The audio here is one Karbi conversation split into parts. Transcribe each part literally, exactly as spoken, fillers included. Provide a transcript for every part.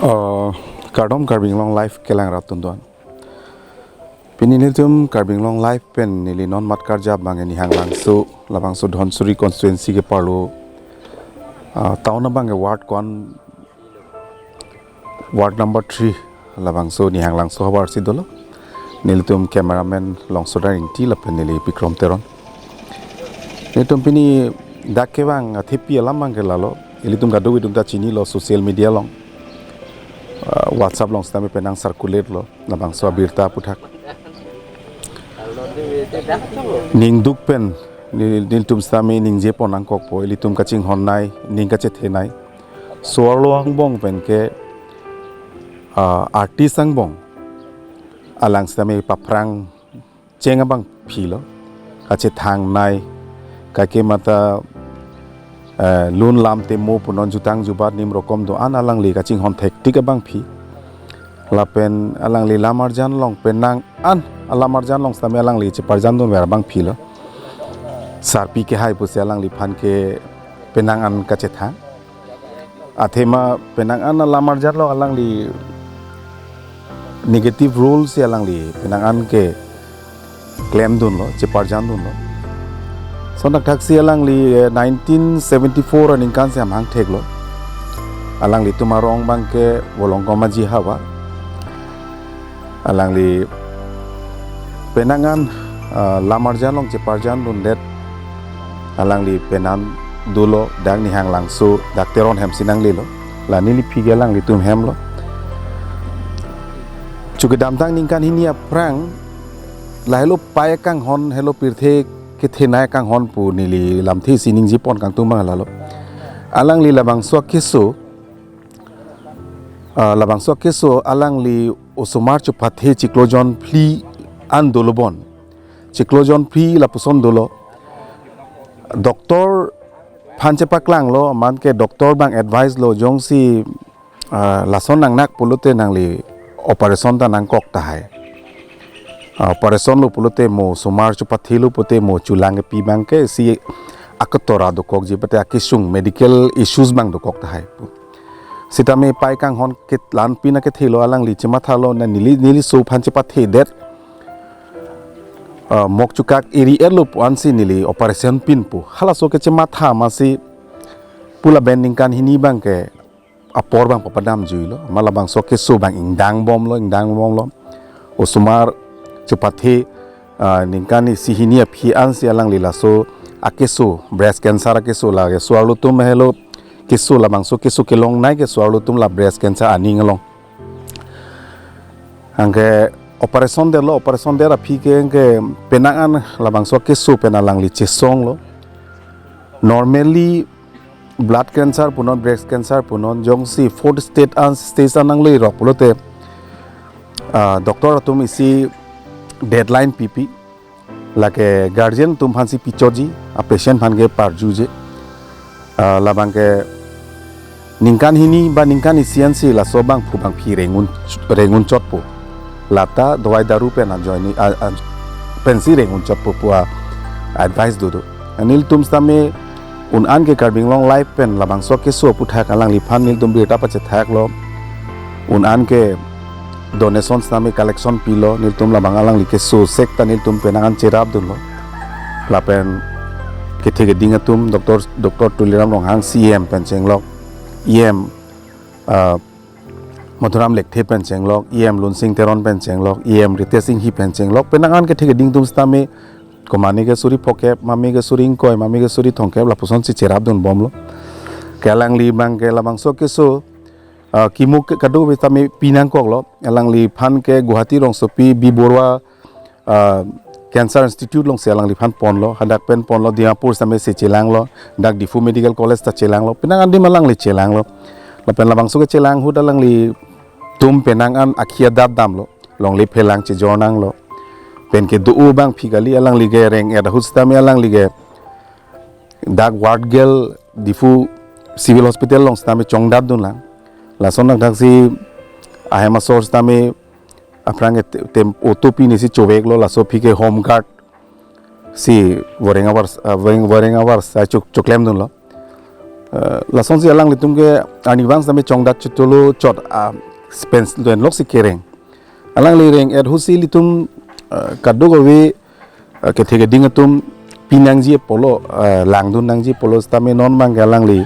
Uh, Kardom Karbi Anglong Live kelang rat atum doan. Pini nelitum Karbi Anglong Live pen neli non mat karjap abang Nihanglangso, labangso Dhansiri constituency ke parlo, uh, town abang ke ward ko-an, ward number three, labangso Nihanglangso havar si dolo. Nelitum cameraman Longsodar Ingti lapen neli Bikrom Teron. Nelitum pini dak kevang athepi alam abang ke lalo. Ilitum kadokave atum ta chinilo social media along. Uh, WhatsApp along sitame penang circulate lo, labangso abirta aputhak. Ningduk pen, ni, nelitum sitame ningjepon nangkokpo, ilitum kachinghonnei, ning kachethenei. So-arlo angbong pen ke, uh, artist angbong. Alang sitame paphrang cheng abangpi lo, kachethangnei, kake mata, eh, lun lam temo punon jutang jubat nim rokom do-an alangli kachinghon thektik abangpi. Lapen alangli lam arjan along penang an, alam arjan along sitame alangli cheparjan dunver abangpi lo. Sarpi kehai pusi alangliphan ke penang an kachethang. Athema penang an alam arjan along alangli negative role si alangli penang an keklem dunlo, cheparjan dunlo. Lason thakthak si alangli, eh, nineteen seventy-four aningkan si amhang theklo. Alanglitum arong abang ke Volongkom Aji havar. Alangli penang an, ah, lam arjan along cheparjan dundet alangli penan dolo, dak Nihanglangso, dak Teron hem si nanglelo. La neliphi ke alanglitum hem lo. Chu kedamtang ningkan hini aphrang, lahelo pei akanghon, helo pirthe kethenei akanghon pu neli lamthe si ningjepon kangtung abang lalo. Alangli labangso akeso, ah, labangso akeso alangli osomar chupathe chiklo jonphli an dolo bon. Chiklo jonphli lapuson dolo. Doctor aphan chepaklanglo, amat ke doctor abang advice lo, jongsi, ah, lason nangnak pulote nangli operation ta nangkok tahai. Ah, operation lo pulote mo osomar chupathelo pute mo chulang kepi abang ke isi aketora dokokji pute akesung medical issues abang dokok tahai pu. Sitame pei akanghon ke lan pin akethelo, alangli chemathalo, na neli, neli oso aphan chepathedet, ah, mok chukak eri-etlo pu ansi neli operation pin pu. Halaso ke chematha masi pu lapen ningkan hini abang ke apor abang papadam juilo. Ma labangso akeso abang ingdang bomlo, ingdang bomlo. Osomar chupathe, ah, ningkan isi hini aphi ansi alangli laso akeso, breast cancer akeso, lake so-arlo atum helo keso, labangso keso kelongnei ke so-arlo atum la breast cancer aning along. Anke operation detlo, operation det aphi ke anke penang an labangso akeso pen alangli chesonglo. Normally blood cancer punon, breast cancer punon, jongsi fourth stage an, stage an nanglerok pulote, ah, doctor atum isi deadline pipi. Lake guardian atum aphansi pichotji, a patient aphan ke parjuje. Ah, labang ke ningkan hini ba ningkan isi ansi laso abangphu abangpi rengun, rengun chotpo. Lata dawai daru pen ajoine, a, a, pensi rengun chotpo pu a-advice dodo. Nelitum sitame un-an ke Karbi Anglong Live pen labangso akeso aputhak alangliphan nelitum birta pachethaklo. Un-an ke donation sitame collection pilo, nelitum labang alangli keso sek ta nelitum penang an cherap dunlo. Lapen kethe keding atum Doctor, Doctor Tuliram Ronghang C E M pen chenglok, E M, ah, Madhuram Lekthe pen chenglok, E M Lunsing Teron pen chenglok, E M Ritesh Enghi pen chenglok, penang an kethe keding atum sitame, komane ke suri phokep, mame ke suri ingkoi, mame ke suri thomkep, lapusonsi cherap dun bomlo. Ke alangli abang ke labangso akeso, ah, kimo ke kadokave tame pi nangkoklo, alangliphan ke Guwahati rongsopi B Borwa, ah, Cancer Institute alongsi alangliphan ponlo, hadak pen ponlo, Dimapur sitame si chelanglo, dak Diphu Medical College ta chelanglo, penang an adim alangli chelanglo. Lapen labangso kechelang ahut alanglitum penang an akhi adat damlo, longle phelang chejor nanglo. Pen kedo-o abangpi kali, alangli ke reng-et ahut sitame alangli ke dak ward gel Diphu Civil Hospital along sitame chongdat dunlang. Lason thakthak si ahem asor sitame aphrang ke te-, tem auto pine si choveklo, laso aphi ke home guard si voreng avar, ah, voreng, voreng avar sa chok, choklem dunlo. Eh, lasonsi alanglitum ke arnivang sitame chongdat chotlo chot, ah, spend len lok si kereng. Alangli reng-et ahut si ilitum, eh, kadokave, eh, kethe keding atum pinangji apotlo, eh, langdun nangji apotlo sitame non abangke alangli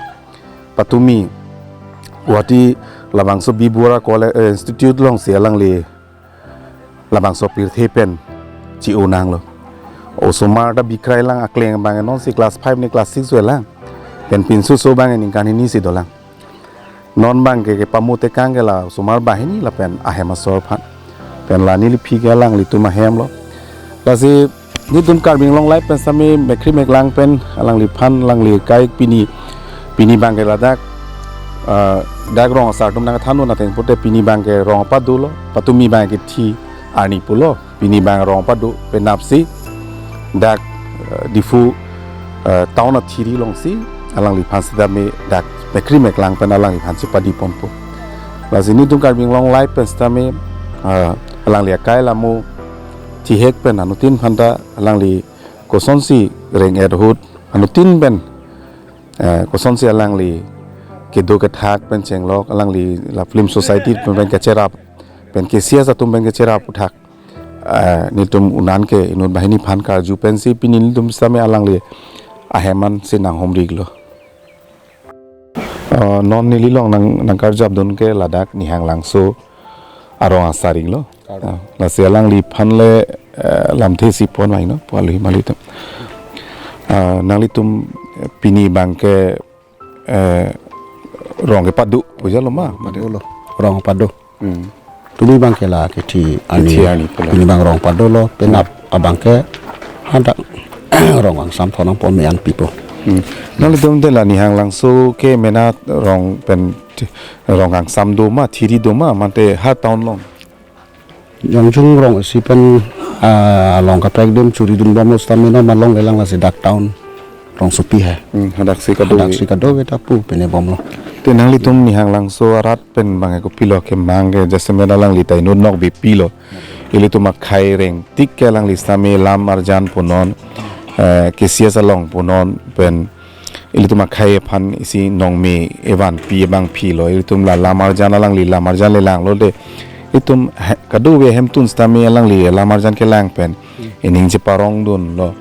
patumi Guwahati labangso B Bora College, eh, Institute alongsi alangli labangso pirthe pen chi-o nanglo. Osomar ta bikrai lang, akleng abang nonsi class five ne class six ve lang. Pen pinso so abang ningkan hini si dolang. Non abangke kepamo tekang ke la osomar banghini lapen ahem asor aphan. Pen la neliphi ke alanglitum ahemlo. Lasi nelitum Karbi Anglong Live pen sitame mekkri meklang pen alangliphan alangli akai pini, pini abangke ladak, ah, dak rong asar atum nangthannon ateng pute pini abangke rong apadu lo, patumi abangke thi arni pulo, pini abang rong apadu penapsi dak, eh, Diphu, eh, town athiri alongsi alangliphan sitame dak mekkri meklang pen alangliphan si padi ponpo. Lasi nelitum Karbi Anglong Live pen sitame, eh, alangli akai la mo thihek pen anuttin aphanta alangli kosonsi reng-et ahut anuttin pen, eh, kosonsi alangli kedo kethak pen chenglok, alangli la film society pen, pen kacherap, pen K C S atum pen kacherap aputhak, eh, nelitum unan ke inut banghini aphan karju pensi pini nelitum sitame alangli ahem an si nanghumri-iklo. Eh, non neli along nang, nangkarjapdun ke ladak Nihang Langso arong asar-iklo. Kardom. Ah, lasi alangliphan le, eh, lamthe si pon mai no, pu aluhi mali atum. Ah, nanglitum pini abangke, eh, rong kepadu, puja lo ma? Padu lo. Rong padu. Hmm. Tumi abangke la kethi arni. Kethi arni pulo. Pini abang rong padu lo, penap abangke hadak rong kangsam thonang pon me-an pipo. Hmm. Nanglitum te la Nihang Langso ke mena rong pen rong kangsam do ma, thiri do ma, mate ha town along? Jongjung rong isi pen, ah, along kaprek adim churidun bomlo sitame non ma longle lang, lasi dak town rongsopi he. Hmm, hadak si kado. Hadak si kadokave ta pu pine bomlo. Te nanglitum Nihang Langso arat pen abangke kopilo kemang ke, jasemet alangli ta inut Nokbepi lo. Ilitum akhai rengtik ke alangli sitame lam arjan punon, eh, K C S along punon pen ilitum akhai aphan isi nongme evanpi abangpi lo. Ilitum la lam arjan, alangli lam arjan le langlo de. Ilitum he-, kadokave hemtun sitame alangli lam arjan kelang pen ining cheparongdunlo.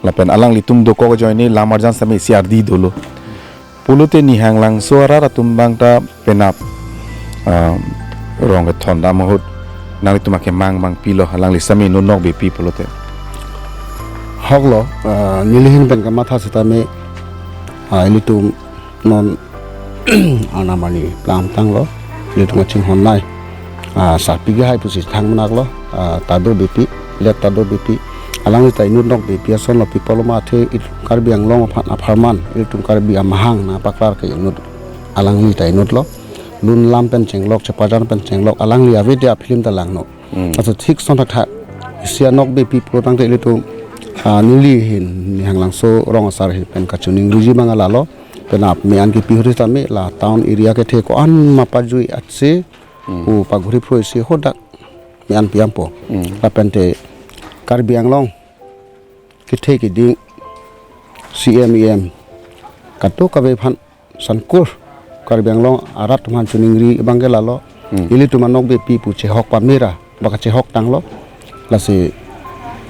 Lapen alanglitum dokok ajoine lam arjan sitame isi ardi dolo. Pulote Nihang Langso arat atum abang ta penap, ah, rong kethondam ahut nanglitum akemang abang pilo, alangli sitame inut Nokbepi pulote? Hok lo, ah, neli ahin pen kamatha sitame, ah, ilitum non arnam arni plamtanglo, ilitum kachinghon nai. Ah, sarpi kehai pusi thang menak lo, ah, Tado Beypi, Let Tado Beypi. Alangli ta inut Nokbepi ason lo, pi apotlo ma athe ilitum Karbi Anglong aphan apharman, ilitum Karbi amahang nangpaklar ke inut, alangli ta inut lo. Lun lam pen chenglok, cheparjan pen chenglok, alangli ave dia film ta langno. Hmm. Aso thik ason thakthak. Isi a-Nokbepi pulo tangte ilitum, ah, neli ahin, Nihang Langso rong asar ahin pen kachiningriji abang lalo. Penap me-an kepi ahut sitame la town area kethe ko-an ma pajui atsi, hmm, pu paghuri phro isi hadak me-an pi ampo. Hmm. Lapen te Karbi Anglong kethe keding C M, E M kadokave aphan sankur Karbi Anglong arat atum aphan chiningri abang ke lalo. Hmm. Ilitum a-Nokbepi pu chehok pamera, ba kachehok tanglo. Lasi,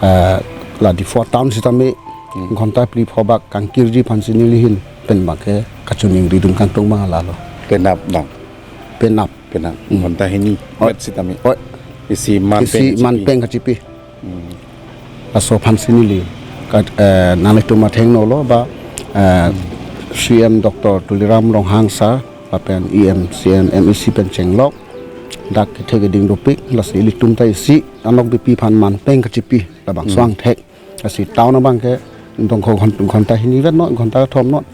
eh, la Diphu town sitame, hmm, ghonta phli pho bak kangkirji aphansi neli ahin pen abangke kachiningridun kangtung abang lalo. Penap abang. Penap. Penap. Hmm. Ghonta hini. Oi. Vet sitame. Oi. Isi man, isi peng man kachipi. Peng kachipi. Hmm. Laso aphansi neli, kat, eh, nanglitum athengno lo ba, eh, hmm, C M Doctor Tuliram Ronghang sir, lapen E M, C M, M A C pen chenglok, dak kethe keding dopik, lasi ilitum ta isi a-Nokbepi aphan man peng kachipi, labangso, hmm, angthek. Lasi town abangke, dongkho ghon-, ghonta hini vet non, ghonta kethom non.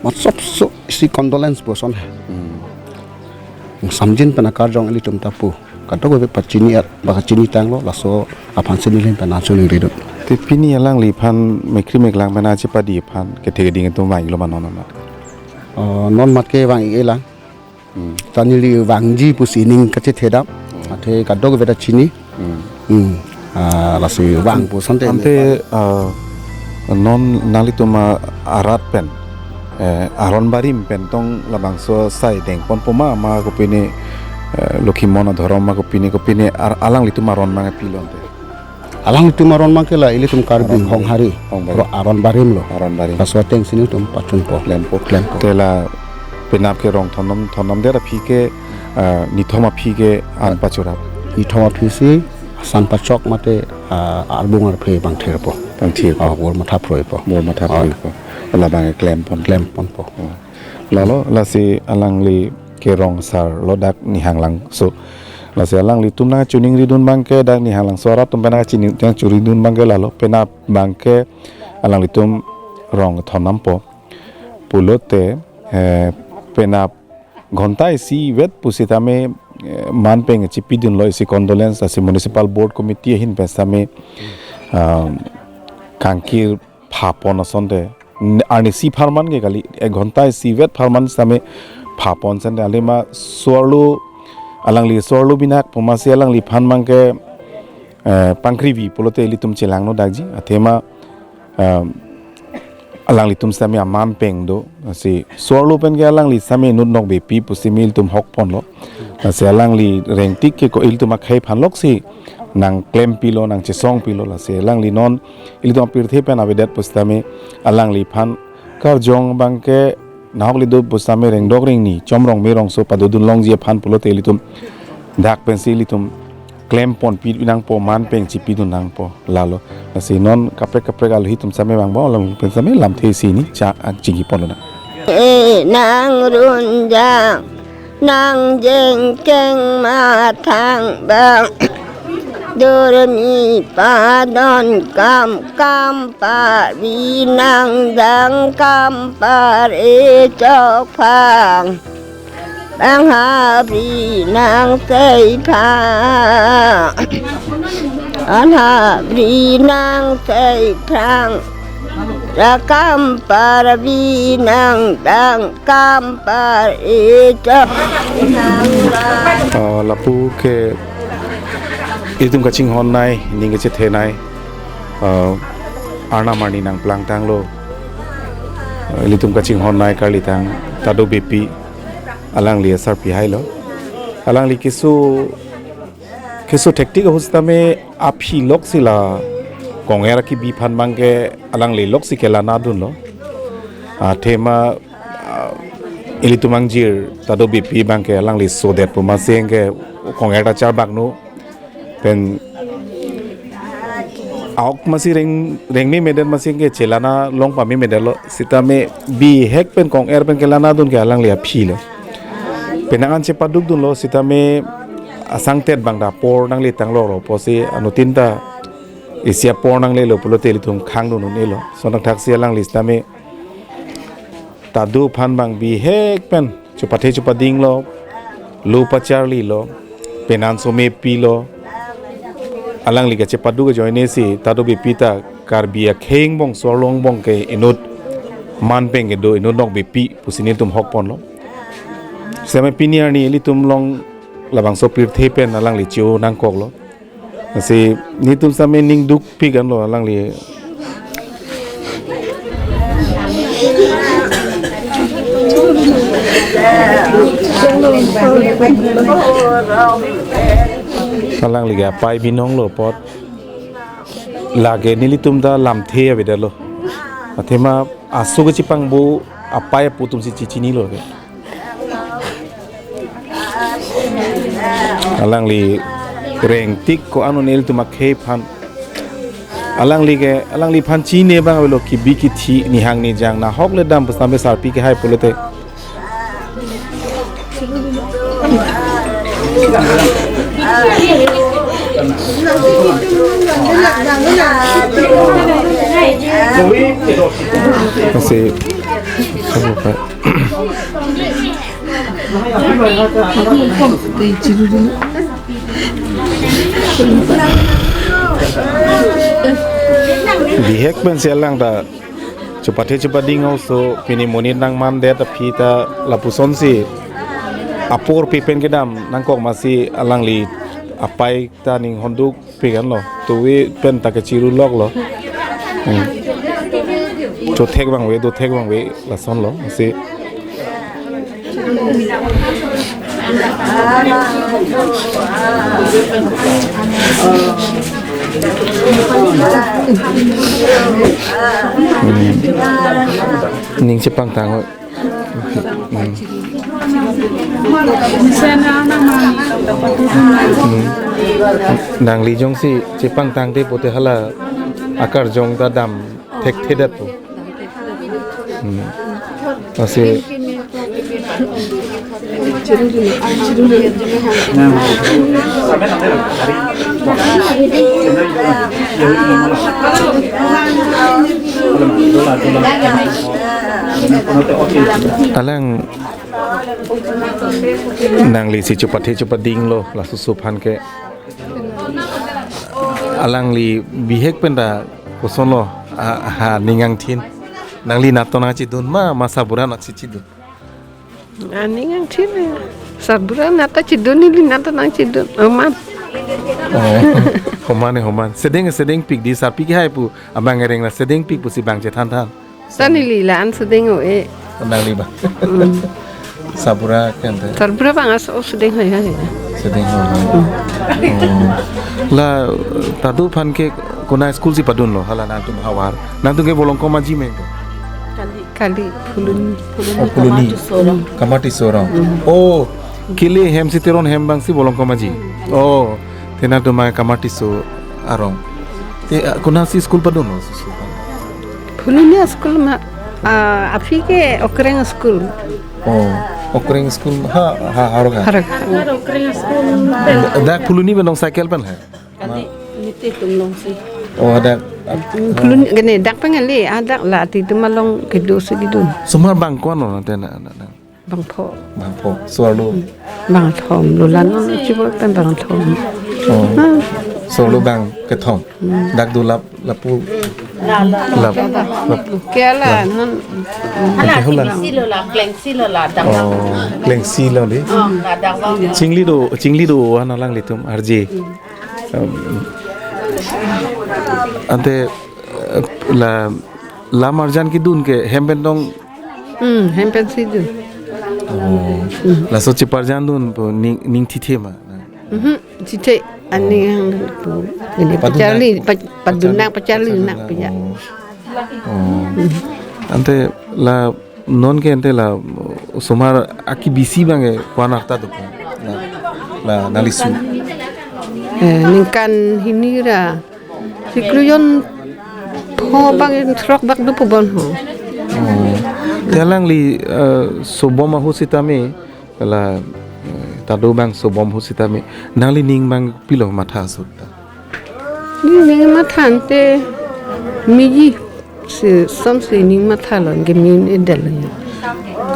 Matsopso isi condolence puson he. Hmm. Samjin pen akarjong ilitum ta pu. Kadokave pachini at, ba kachini tanglo, laso aphansi neli ahin pen nangchiningridun. Te pini alangliphan mekkri meklang pen achepadi aphan kethe keding atum vang-iklo ma non amat? Oh, non amat ke vang-ik-e lang. Hmm. Ta neli vangji pusi ning kachethedam. Hmm. Athe kadokave ta chini. Hmm. Hmm. Ah, lasi vang pu asonte. Ante, ah, non nanglitum arat pen Eh, aron barim pen tong labangso asai dengponpo ma, ma kopine, eh, Lokhimon adhorom ma kopine, kopine ar-, alanglitum aron mang pilo ante? Alanglitum aron mang ke la ilitum Karbi Aron barim. Honghari. Honghari. Ro aron barim lo. Aron barim. Laso atengsi nelitum pachunpo. Klempo. Klempo. Te la penap ke rong thondam, thondamdet aphi ke, eh, nithom aphi ke an pachorap. Nithom aphi si asan pachok mate, eh, arbung arphe bang thirpo. Bang thirpo. Oh, bor matha phroipo. Bor matha Oh. phroipo. Labang klempon. Klemponpo. Oh. Lalo, lasi alangli ke rong asar lo dak Nihanglangso. Lasi alanglitum nangchoningridun abang ke dak Nihanglangso arat atum pen nangchini-, nangchoningridun abang ke lalo. Penap abang ke alanglitum rong thondampo. Pulote, eh, penap ghonta isivet pusitame, eh, man peng chipidunlo isi condolence, lasi municipal board committee ahin pen sitame, ah, kangkir phapon asonte. N-, arnisi apharman ke kali, ek ghonta isivet apharman sitame phapon asonte, alima so-arlo, alangli so-arlo binakpo ma si alangliphan abang ke, eh, pangkrivi pulote ilitum chelangno dakji, athema, ah, alanglitum sitame aman peng do, lasi so-arlo pen ke alangli sitame inut nokbepi pusi ilitum hokponlo. Lasi alangli rengtik ke ko ilitum akhei aphan loksi nangklempilo, nangchesongpilo, lasi alangli non ilitum apirthe pen avedet pusitame alangliphan karjong abang ke nahok le do pusitame rengdok rengni, chomrong merongso padodun longji aphan pulote ilitum dak pensi ilitum klemponpi nangpo, man peng chipidun nangpo lalo. Lasi non kaprek kaprek alohi atum sitame vangbo, alam pen sitame lamthe isi neli cha-, ah, chingkiponlonang. Eh, nangrunjang, nangjengkeng mathang bang. Durmi padon kam kam parbi nangdang kam par-e chok phang. Bang habri nang sei phang. An habri nang sei phang. Ra kam parbi nangdang kam par-e chok. Ah, lapu ke ilitum kachinghon nei, ning kachethe nei. Ah, arnam arni nangplangtanglo. Ah, ilitum kachinghon nei karlitang Tado Beypi, alangli asarpi hailo. Alangli keso, keso thektik ahut sitame aphi loksi la kong-er kebi aphan abang ke alangli loksi kelanadunlo. Athema, ah, ilitum angjir Tado Beypi abang ke alangli sodetpo masi ke kong-er ta charbakno. Pen aok masi reng, reng memedet masi ke chelana long pamemedetlo. Sitame bihek pen kong-er pen kelanadun ke alangli aphilo. Pen nang an chepadukdunlo sitame asangtet abang ta apor nangle tanglo ro pusi anuttin ta isi apor nanglelo pulote ilitum khangdun un-elo. Lason thakthaksi alangli sitame Tado aphan abang bihek pen chepathe chepadinglo, lo pacharlilo, penan somepilo. Alangli kachepaduk ajoine si Tado Beypi ta Karbi akhei angbong so-arlo angbong ke inut man peng kedo, inut nokbepi pusi nelitum hokponlo. Sitame pini arni ilitum along labangso pirthe pen alangli che-o nangkoklo. Lasi nelitum sitame ning dukpik anlo alangli. Alangli ke apai binonglo apot. Lake nelitum ta lamthe avedetlo. Athema aso kechipangbo apai apo atumsi chechinilo ke. Alangli rengtik ko-an un-e ilitum akhei aphan. Alangli ke, alangliphan chini abang avelo, kebi kethe, nihang nijang, nahok le dam pusitame sarpi ke hai pulote. Lasi, bihek pensi alang ta chepathe chepading also, pini monit nangmandet aphi ta lapusonsi apor pe pen kedam nangkok masi alangli apai ta ning honduk pik anlo, tuvi pen ta kechiruloklo. Hmm. Chothek abang ave, dothek abang ave, lasonlo, si. Hmm. Ning chepangtang ho. Hmm. Hmm. Nangli jongsi chepangtangte pote hala akarjong ta dam thekthedet po. Hmm. Lasi alang nangli si chupathe chupadinglo, laso aphan ke alangli bihek pen ta kosonlo, a, ha, ning angthin. Nangli nat to nangchidun ma, ma sabura nat si chidun? Aning angthin, sabura nat ta chidun, neli nat ta nangchidun, amat. Oh, homan e homan. Sedeng, sedengpik dei, sarpi kehai pu abang ereng ra sedengpik pusi bang chethanthan. Ta neli la-an sedeng ave. Nangli ba. Hmm. Sabura kan ta. Sabura bang aso sedeng haihai. Sedeng haihai. Hmm. Oh. La Tadu aphan ke konat school si padunlo, hala nangtum havar? Nangtum ke Volongkom Aji me? Kali. Kali, Phuloni. Oh, Phuloni. Kamatiso arong. Kamatiso arong. Hmm. Oh, kili hem si Teron hem abang si Volongkom Aji. Oh, te nangtum Kamatiso arong. Te, ah, konatsi school padunlo? Phuloni school ma, ah, aphi ke Okreng school. Oh, Okreng school ha, ha, harok ha. Harok. Dak Phuloni pen along cycle pen ha? Kali, mite atum alongsi. Oh, dak. Hmm, Phuloni, gini, dak pen kali, ah, dak la, ti atum along kedo si kedun. Osomar bang ko-an lo, nangte na, na, na? Bangpho. Bangpho. So arlo? Bangthom. Lo la non chibo pen bangthom. Oh. Ah. So arlo bang kethom. Hmm. Dak do lap, lapu. Lap. Lap. Ke la, non. Hala, hula. Klengsi lo la, klengsi lo la, dak. Oh, klengsi lo dei. Oh, la dak bang. Chingli do, chingli do, ah, alanglitum, arje. Um, ante, eh, la, lam arjan kedun ke hem pen tong. Hmm, hem pensi dun. Oh. Hmm. Laso cheparjan dun po ning, ning thithe ma? Mhm, thithe aning hang po. Ini pacharli, pa-, padun nang pacharli nang pia. Oh. Oh. Hmm. Ante la non ke ante la osomar akebisi abang ke ko-an arta do po? La, la nangli su. Eh, ningkan hini ra. Siklujon pho bak, throk bak do po bon ho. Oh. Te alangli, eh, sobom ahut sitame, la, eh, Tadu abang sobom ahut sitame, nanglining abang pilo matha ahut ta? Nening matha ante meji si, sonsi ning mathalo, gemin edel lo.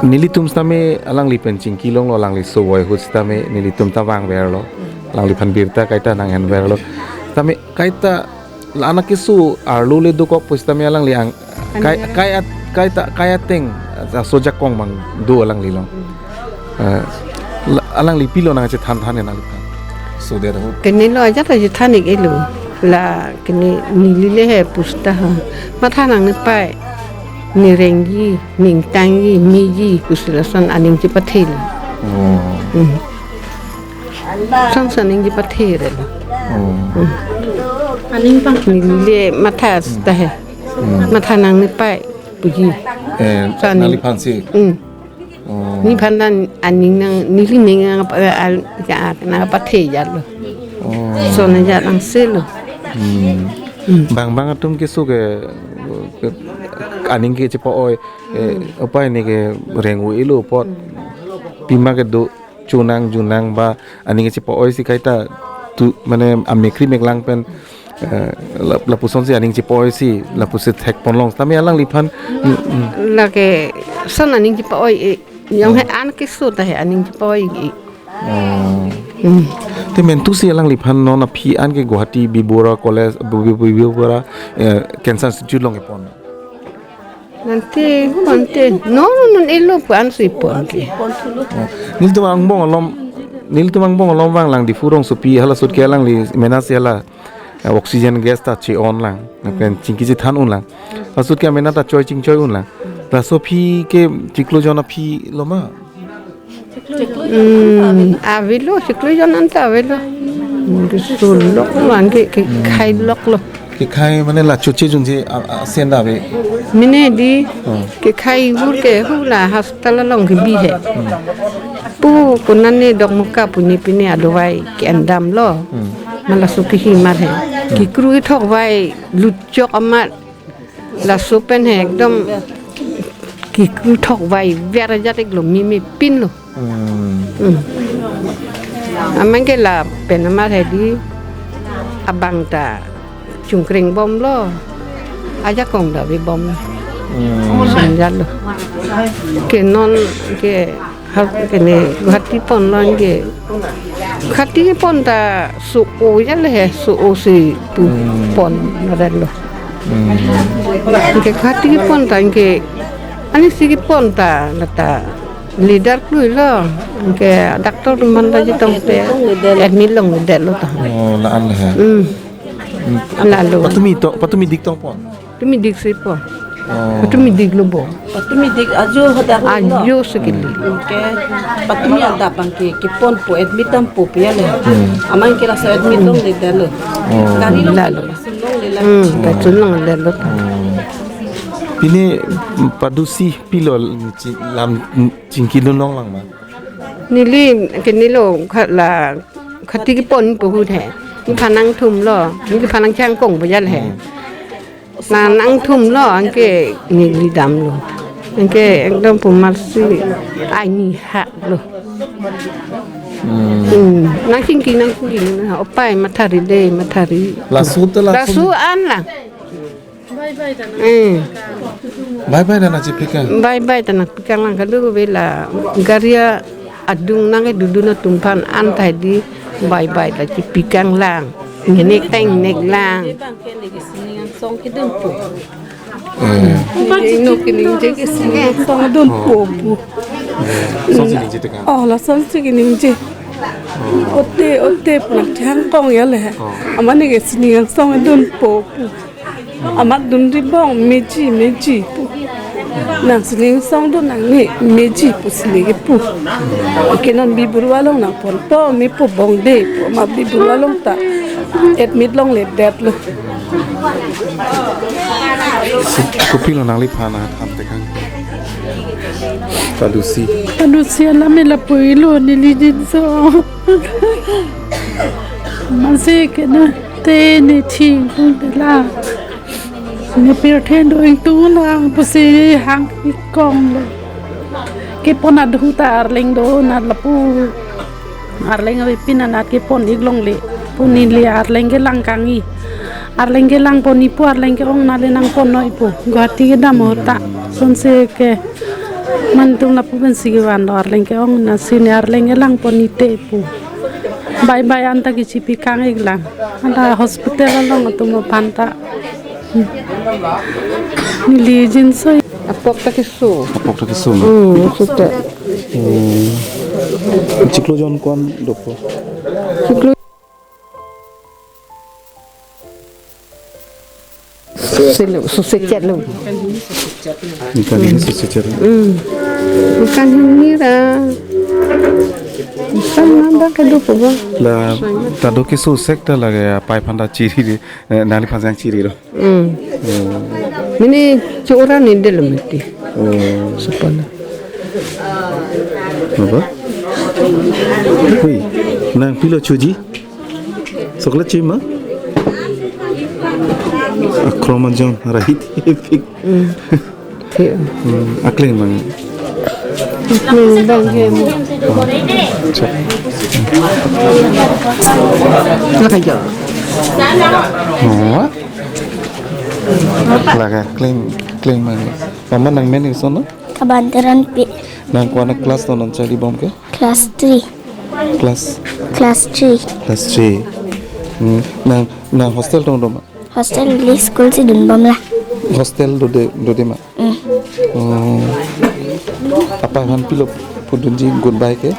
Nelitum sitame alangli pen chingki longlo, alangli sovoi ahut sitame nelitum ta vangverlo. Alangliphan birta kaita nang-enverlo. Tame kaita la-an akeso arlo le dokok pusitame alangli ang kai, kai at-, kaita, kai ateng aso ajakong abang do alangli along. Eh, la-, alangli pilo nangchethan than nangliphan? Sodet ahut. Kenelo ajat chethan-ik-elo. La kene neli le he pusta ha. Matha nangne pai. Ne rengji, ne ingtangji, meji, pusi lason aning chepathelo. Oh. Hmm. Sonsi aning chepatherelo. Oh. Hmm. Aning pang. Neli le matha seta he. Hmm. Matha nangne pai puji. Eh, so aning nangliphan si? Hmm. Oh. Nephan dan aning nang, neli ning nang apa, eh, al-, ja, nangpathe jatlo. Oh. Lason ajat nangselo. Hmm. Hmm. Bang bang atum keso ke, ke aning ke chepa-oi, eh, hmm, opai ne ke reng-o-elo apot. Hmm. Pima kedo chonang junang ba aning chepa-oi si kaita tu, mane amek ri mek lang pen, eh, lap-, lapusonsi aning chepa-oi si, lapusi thekponlong. Tame alangliphan, mm, mm. Lake son aning chepa-oi, eh, jong he an keso ta he aning chepa-oi, eh. Oh. Hmm. Te mentusi alangliphan non aphi an ke Guwahati B Bora College, B-, B-, B-, B Bora, eh, Cancer Institute along kepon. Nangte, nangte, non, non elo pu ansi pon ke. Oh. Nelitum angbong alom, nelitum angbong alom vanglang Diphu rongsopi hala ahut ke alangli mena si hala, eh, oxygen gas ta che-on lang. Lapen chingki chethan unlang. Laso ke amena ta choi chingchoi unlang. Laso aphi ke chiklo jon aphi lo ma? Hmm, avelo, chiklo jon anta avelo. Hmm, keso lok lo anke, kekhai lok lo. Kekhai mane la choche jongje a, a, asen ta ave. Mene dei, hmm, kekhai bur ke hu la hospital along kebi he. Hmm. Pu konane dokmoka pu ne pine adovai ke-endam lo. Hmm. Ma laso kehi mar he. Hmm. Kekru kethok vai lutchok amat. Laso pen he ekdom kekru thok vai ver ajat ik lo, meme pin lo. Hmm. Hmm. Amat ke lapen amar he dei abang ta chungkreng bom lo. Ajakong ta ave bom lo. Hmm. Sanjalo. Ke non ke Hap kene Guwahati pon lo anke. Guwahati pon ta so-o ya le he, so-o si pu, hmm, pon naran lo. Hmm. Anke Guwahati pon ta anke, ani si kepon ta, la ta leader klui lo. Anke doctor atum aphan ta chetong te admit longledet lo ta. Oh, la-an le he. Hmm. Hmm. Lalo. Patumi to, patumi dik tong pon. Patumi dik si pon. Oh. Patumi dik lo bo. Patumi dik ajo hadak lo. Ajo si kili. Hmm. Anke patumi adap abang ke, kepon po, admit dampo pu ya le. Hmm. Amat ke laso admit longledet lo. Oh. Gari lo. Lalo. Lason longle la. Hmm, lason longledet lo. Hmm. Pini padusi pilo chi-, lam chingki dun longlang ma? Neli ke neli lo kha-, la Guwahati kepon pu ahut he. Nephan nangthum lo. Nephan nangchangkong pu ya le he. Hmm. Na nangthum lo, anke neli dam lo. Anke ekdom pu amat si ai ni ha lo. Hmm. Hmm. Nangchingki, nangchingki, na opai mathari dei, mathari. Laso te laso. Laso an la. Eh. Bye bye ta nangchipikang. Bye bye ta nangpikang lang, kadokave la gari adung nangkedodun atum aphan an ta dei bye bye ta chipikang lang. Ngenek ta ingnek lang. Abang ke neke sining angsong kedun po. Eh. Inut ke ningje ke sining angsong dunpo pu. Eh, songsi ningje tekang. Oh, lasonsi keningje. Oh. Ote, ote pu nangchangkong ya le. Oh. Amat neke sining angsong dunpo pu. Amat dunri bong meji, meji pu. Nang sining angsong dun nangne meji pusi neke pu. Ke non bibur along nangponpo, me pu bong de pu. Amat bibur along ta admit longledet lo. Kopilo nangliphan nangthan tekang? Padusi. Padusi alam me lapu-i lo neli jinso. Amatsi ke na te ne thing tung de la. Ne pirthe do ingtung lang pusi hang-ik kong lo. Kepon ahut ta arleng do nat lapu. Arleng avepin anat kepon-ik longle. Pu neli arleng kelang kangni. Arleng kelang pon-i pu, arleng ke-ong nat le nangpon noi pu. Guwahati kedam ahut ta. Sonsi ke mantum lapu pensi kevan lo, arleng ke-ong nat si ne arleng kelang pon-i te pu. Bye bye an ta kechipikang-ik lang. Anta hospital along atum aphan ta. Hmm. Neli jinso. Apok ta keso. Apok ta keso na? Hmm, keso ta. Hmm. Chiklo jon ko-an dopo? Chiklo. Silo, sose chet lo. Ningkan hini sose chet lo. Hmm. Ningkan hini ra. Ningkan nanda kedo po ba. La, ta do keso sek ta lake apai aphan ta chiri de. Eh, nangliphan si nangchiri lo. Hmm. Hmm. Mene cho-ora ne delo mati. Oh. Sepala. Apa? Hui, nangpilo choji? Chocolate choi ma? Akroma jong, right? Hmm. Thik. Hmm, akleng abang. Akleng abang hem. Oh, chak. Lakajo. Oh. Lake akleng, akleng abang. Mama nangmen ison no? Kaban Teronpi. Nang ko-an a class non non chari bom ke? Class three. Class? Class three. Class three. Hmm. Nang, nang hostel tong do ma? Hostel le school si dun bom la. Hostel dode, dode ma? Mm. Oh. Apai aphan pilo pudunji goodbye ke?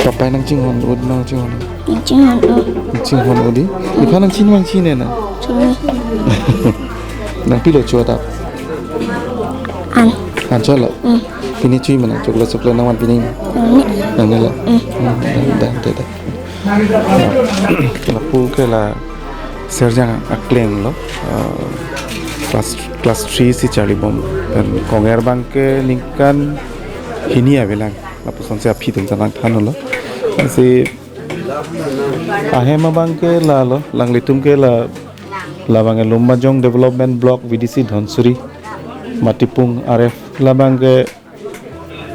Apai nangchinghon, ud nangchinghon. Nangchinghon, oh. Nangchinghon udi. Nephan nangchinine nangchinine na? Nangpilo cho ta? An. An cholo. Pini chui mana choklo choklo nangvan pini. Nangne. Nangnelo. Hmm, dan dan dan. Lapu ke la Serjang Akleng lo. Ah, class class three si charlibom. Pen konger abang ke ningkan hini avelang. Lapuson si aphi atum ta nangthanlo. Si ahem abang ke la lo, alanglitum ke la, labang ke Lumbajong Development Block V D C Dhansiri, Matipung R F, labang ke,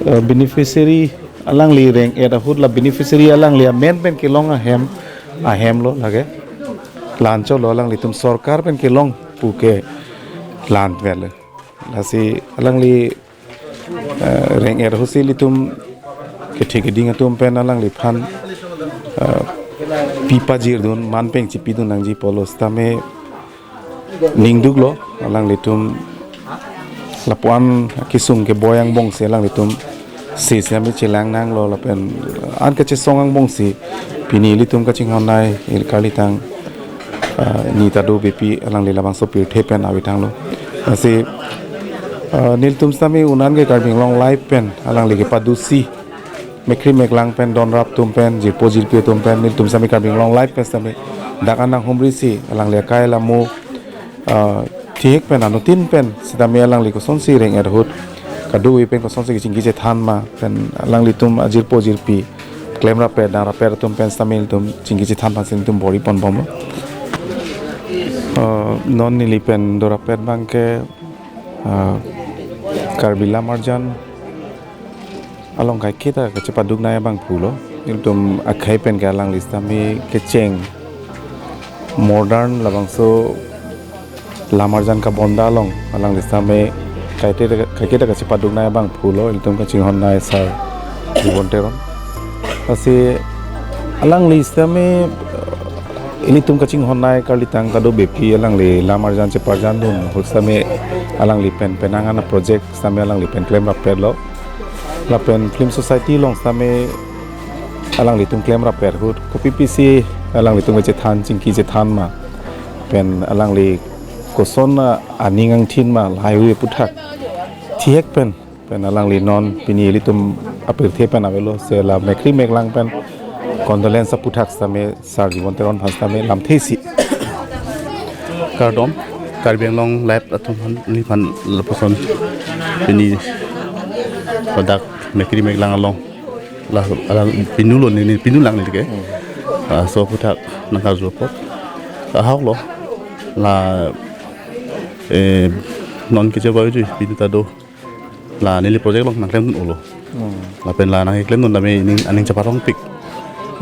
eh, beneficiary alangli reng-et ahut la beneficiary alangli amen pen kelong ahem, ahem lo lake. La-an cholo alanglitum sorkar pen kelong pu ke la-an vet lo. Lasi alangli eh, reng-et ahut si ilitum kethe keding atum pen alangliphan, eh, pi pajirdun man pen chipidun nangji pulo sitame ningduklo alanglitum lapu-an kesung keboi angbong si alanglitum si sitame chelang nanglo lapen an kachesong angbong si pini ilitum kachinghon-ai il karlitang ah, ni ta do bepi alangli labangso pirthe pen avethanglo. Lasi, ah, nelitum sitame un-an ke Karbi Anglong Live pen alangli kepadusi mekri meklang pen donrap atum pen jirpo jirpi atum pen nelitum sitame Karbi Anglong Live pen sitame dak an nanghumri si alangli akai alamo, ah, thihek pen anuttin pen sitame alangli kosonsi reng-et ahut kadokave pen kosonsi kachingki chethan ma pen alanglitum ajirpo jirpi klemrap-et dangrap-et atum pen sitame ilitum chingki chethan aphan si ilitum bor-i ponbomlo. Eh, non neli pen dorap-et abang ke, eh, Karbi Lamarjan along kaiketa kachepaduknei abang pulo. Ilitum akhei pen ke alangli sitame kecheng modern labangso Lamarjan kabonda along alangli sitame kaiketa, kaiketa kachepaduknei abang pulo ilitum kachinghon-ai Sar Jibon Teron. Lasi alangli sitame, eh, ilitum kachinghon-ai karlitang kadokave pi alangli Lamarjan cheparjandun ahut sitame alangli pen penang an a-project sitame alangli pen klemrap-etlo. Lapen Film Society along sitame alanglitum klemrap-et ahut kopi pisi alanglitum kachethan chingki chethan ma pen alangli koson a-, aning angthin ma lahai-hui aputhak thihek pen pen alangli non pini ilitum apirthe pen avelo si la mekri meklang pen condolence aputhak sitame Sar Jibon Teron aphan sitame lamthe isi. Kardom, Karbi Anglong Live atum aphan, neliphan lapuson pini ladak mekri meklang along la, la pinulo neli, pinulang neli ke. Hmm. Ah, laso aputhak nangkarju apot. Ahok lo la, eh, non keche bayu ju pini ta do. La neli project along nangklemdun-olo. Hmm. Lapen la nangklemdun tame aning, aning cheparongpik.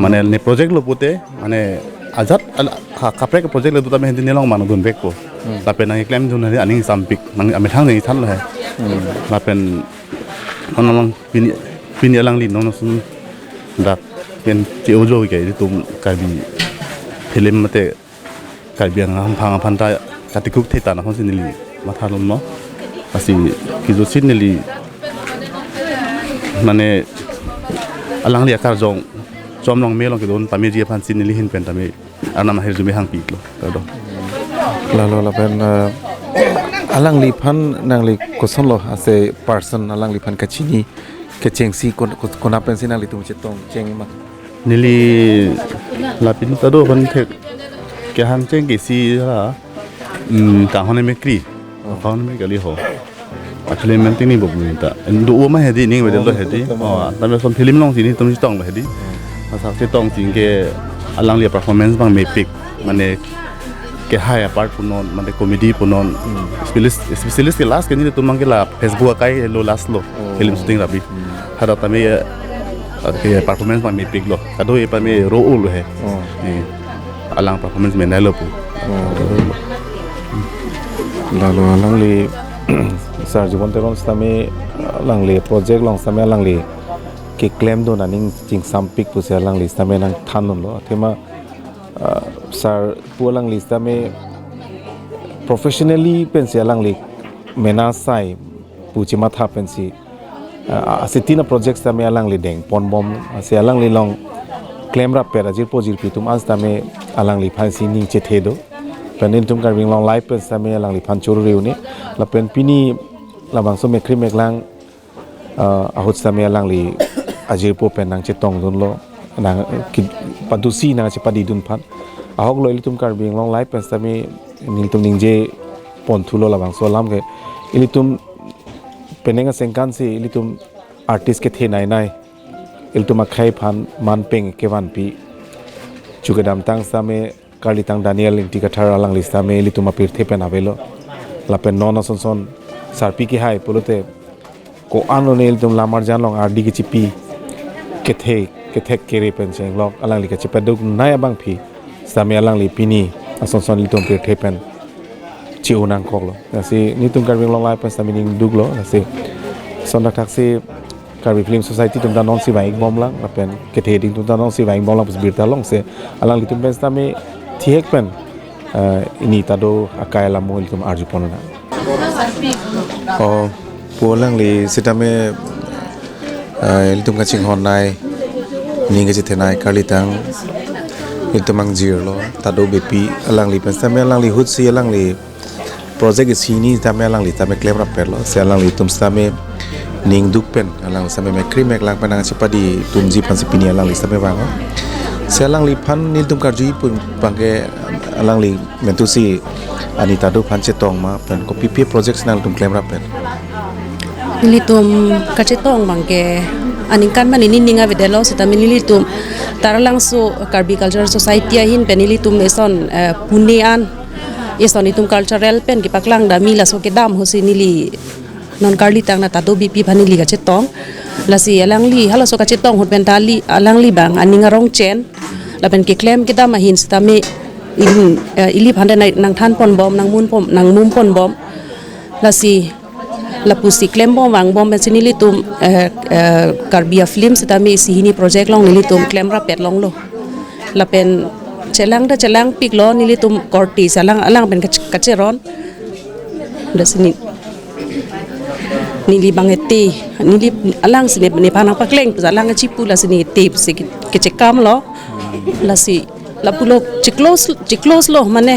Mane ne project lo pute, mane ajat al-, ha, kaprek project lo tame hindi nelong mangdunvekpo. Hmm. Lapen nangklemdun tame aning sampik, nang amethang nangthanlo he. Hmm. Lapen non along pini, pini alangli non ason dak pen che-ojo ke ilitum Karbi film mate Karbi Anglong aphan aphan ta katikuk theta na aphan si neli matha lomlo. Lasi kijosin neli mane alangli akarjong chom along me along kedon pameji aphan si neli ahin pen tame Arnam ahirjume hangpiklo. Kardom. Lalo lapen, eh, alangliphan nangli kosonlo as a person alangliphan kachini kechengsi kon-, kon-, konat pensi nanglitum chetong cheng ma? Neli la pini ta do aphan thek kehang cheng ke isi la, mm, kanghon emekri. Oh. Kanghon emekri kali ho. A film menting ni bok ni ta. Endo uma hedi ning bede lo hedi. Oh, tame lason film along si nelitum chetonglo hedi. Hmm. Asak chetong si ke alangli performance abang mepik. Mane kehai apart punon, mane comedy punon. Hmm. Specialist, specialist ke last ke nelitum abang ke la Facebook akai lo last lo. Oh. Film shooting rabi. Hmm. Hadak tame, eh, ke performance abang mepiklo. Kadokave tame role he. Oh. Eh, alang performance mendailo pu. Oh. Lalo alangli Sar Jibon Teron sitame alangli project along sitame alangli keklemdun aning chingsampik pusi alangli sitame nangthandunlo. Athema, ah, sir pu alangli sitame professionally pensi alangli mena asai pu chematha pensi, ah, asitin a-project sitame alangli dengponbom, asi alangli along klemrap-et ajirpo jirpi atum an sitame alangliphan si ning chethe do. Pen nelitum Karbi Anglong Live pen sitame alangliphan choro-ri un-e. Lapen pini labangso mekkri meklang, ah, ahut sitame alangli ajirpo pen nangchetongdunlo, nang ki-, padusi nangchepadidun aphan. Ahoklo, ilitum Karbi Anglong Live pen sitame nelitum ningje ponthulo labangso alam ke. Ilitum penang asengkan si ilitum artist kethenei nei, ilitum akhei aphan manpeng kevanpi chu kedamtang sitame karlitang Daniel Ingti Kathar alangli sitame ilitum apirthe pen avelo. Lapen non asonson sarpi kehai pulote ko-an lone ilitum lam arjan along ardi kechipi, kethe, kethek kere pen chenglok alangli kachepaduk nei abangpi sitame alangli pini asonson ilitum pirthe pen chi-o nangkoklo. Lasi nelitum Karbi Anglong Live pen sitame ning duklo. Lasi lason thakthak si Karbi Film Society atum ta non si vang-ik bomlang, lapen kethe ding atum ta non si vang-ik bomlang pusi birta longsi alanglitum pen sitame thihek pen, eh, ini ta do akai alam mo ilitum arjupon nang. Oh, pu alangli sitame, eh, ilitum kachinghon nei, ning kachethenei karlitang ilitum angjirlo, Tado Beypi, alangli pen sitame alangli ahut si alangli project isi hini sitame alangli sitame klemrap-etlo. Si alanglitum sitame ning duk pen, alangli sitame mekkri meklang pen nangchepadidunji aphansi pini alangli sitame vang. Si alangliphan nelitum karjuji pu abangke alangli mentu si ani Tado aphan chetong ma pen kopipi project si nangtum klemrap-et? Nelitum kachetong abangke aningkan mane nening avedetlo, sitame nelitum Taralangso Karbi Cultural Society ahin pen nelitum eson, eh, Pune an eson itum cultural pen kepaklang dami laso kedam ahut si neli non karlitang na Tado Beypi aphan neli kachetong. Lasi alangli halaso kachetong ahut pen ta ali, alangli abang aning arong chen, lapen keklem kedam ahin sitame ili, eh, iliphan ta nai-, nangthanponbom, nangmunpon, nangmuponbom. Lasi lapusi klembom vangbom pensi nelitum, eh, eh, Karbi a-film sitame isi hini project along nelitum klemrap-et longlo. Lapen chelang ta chelangpiklo, nelitum korte si alang, alang pen kach-, kacheron. Lasi ne, neli abang ete, neli alangsi ne, nephan nangpakleng pusi alang kachipu, lasi ne ete pusi ke-, kachekamlo. Lasi lapulo, chiclose, chicloselo mane.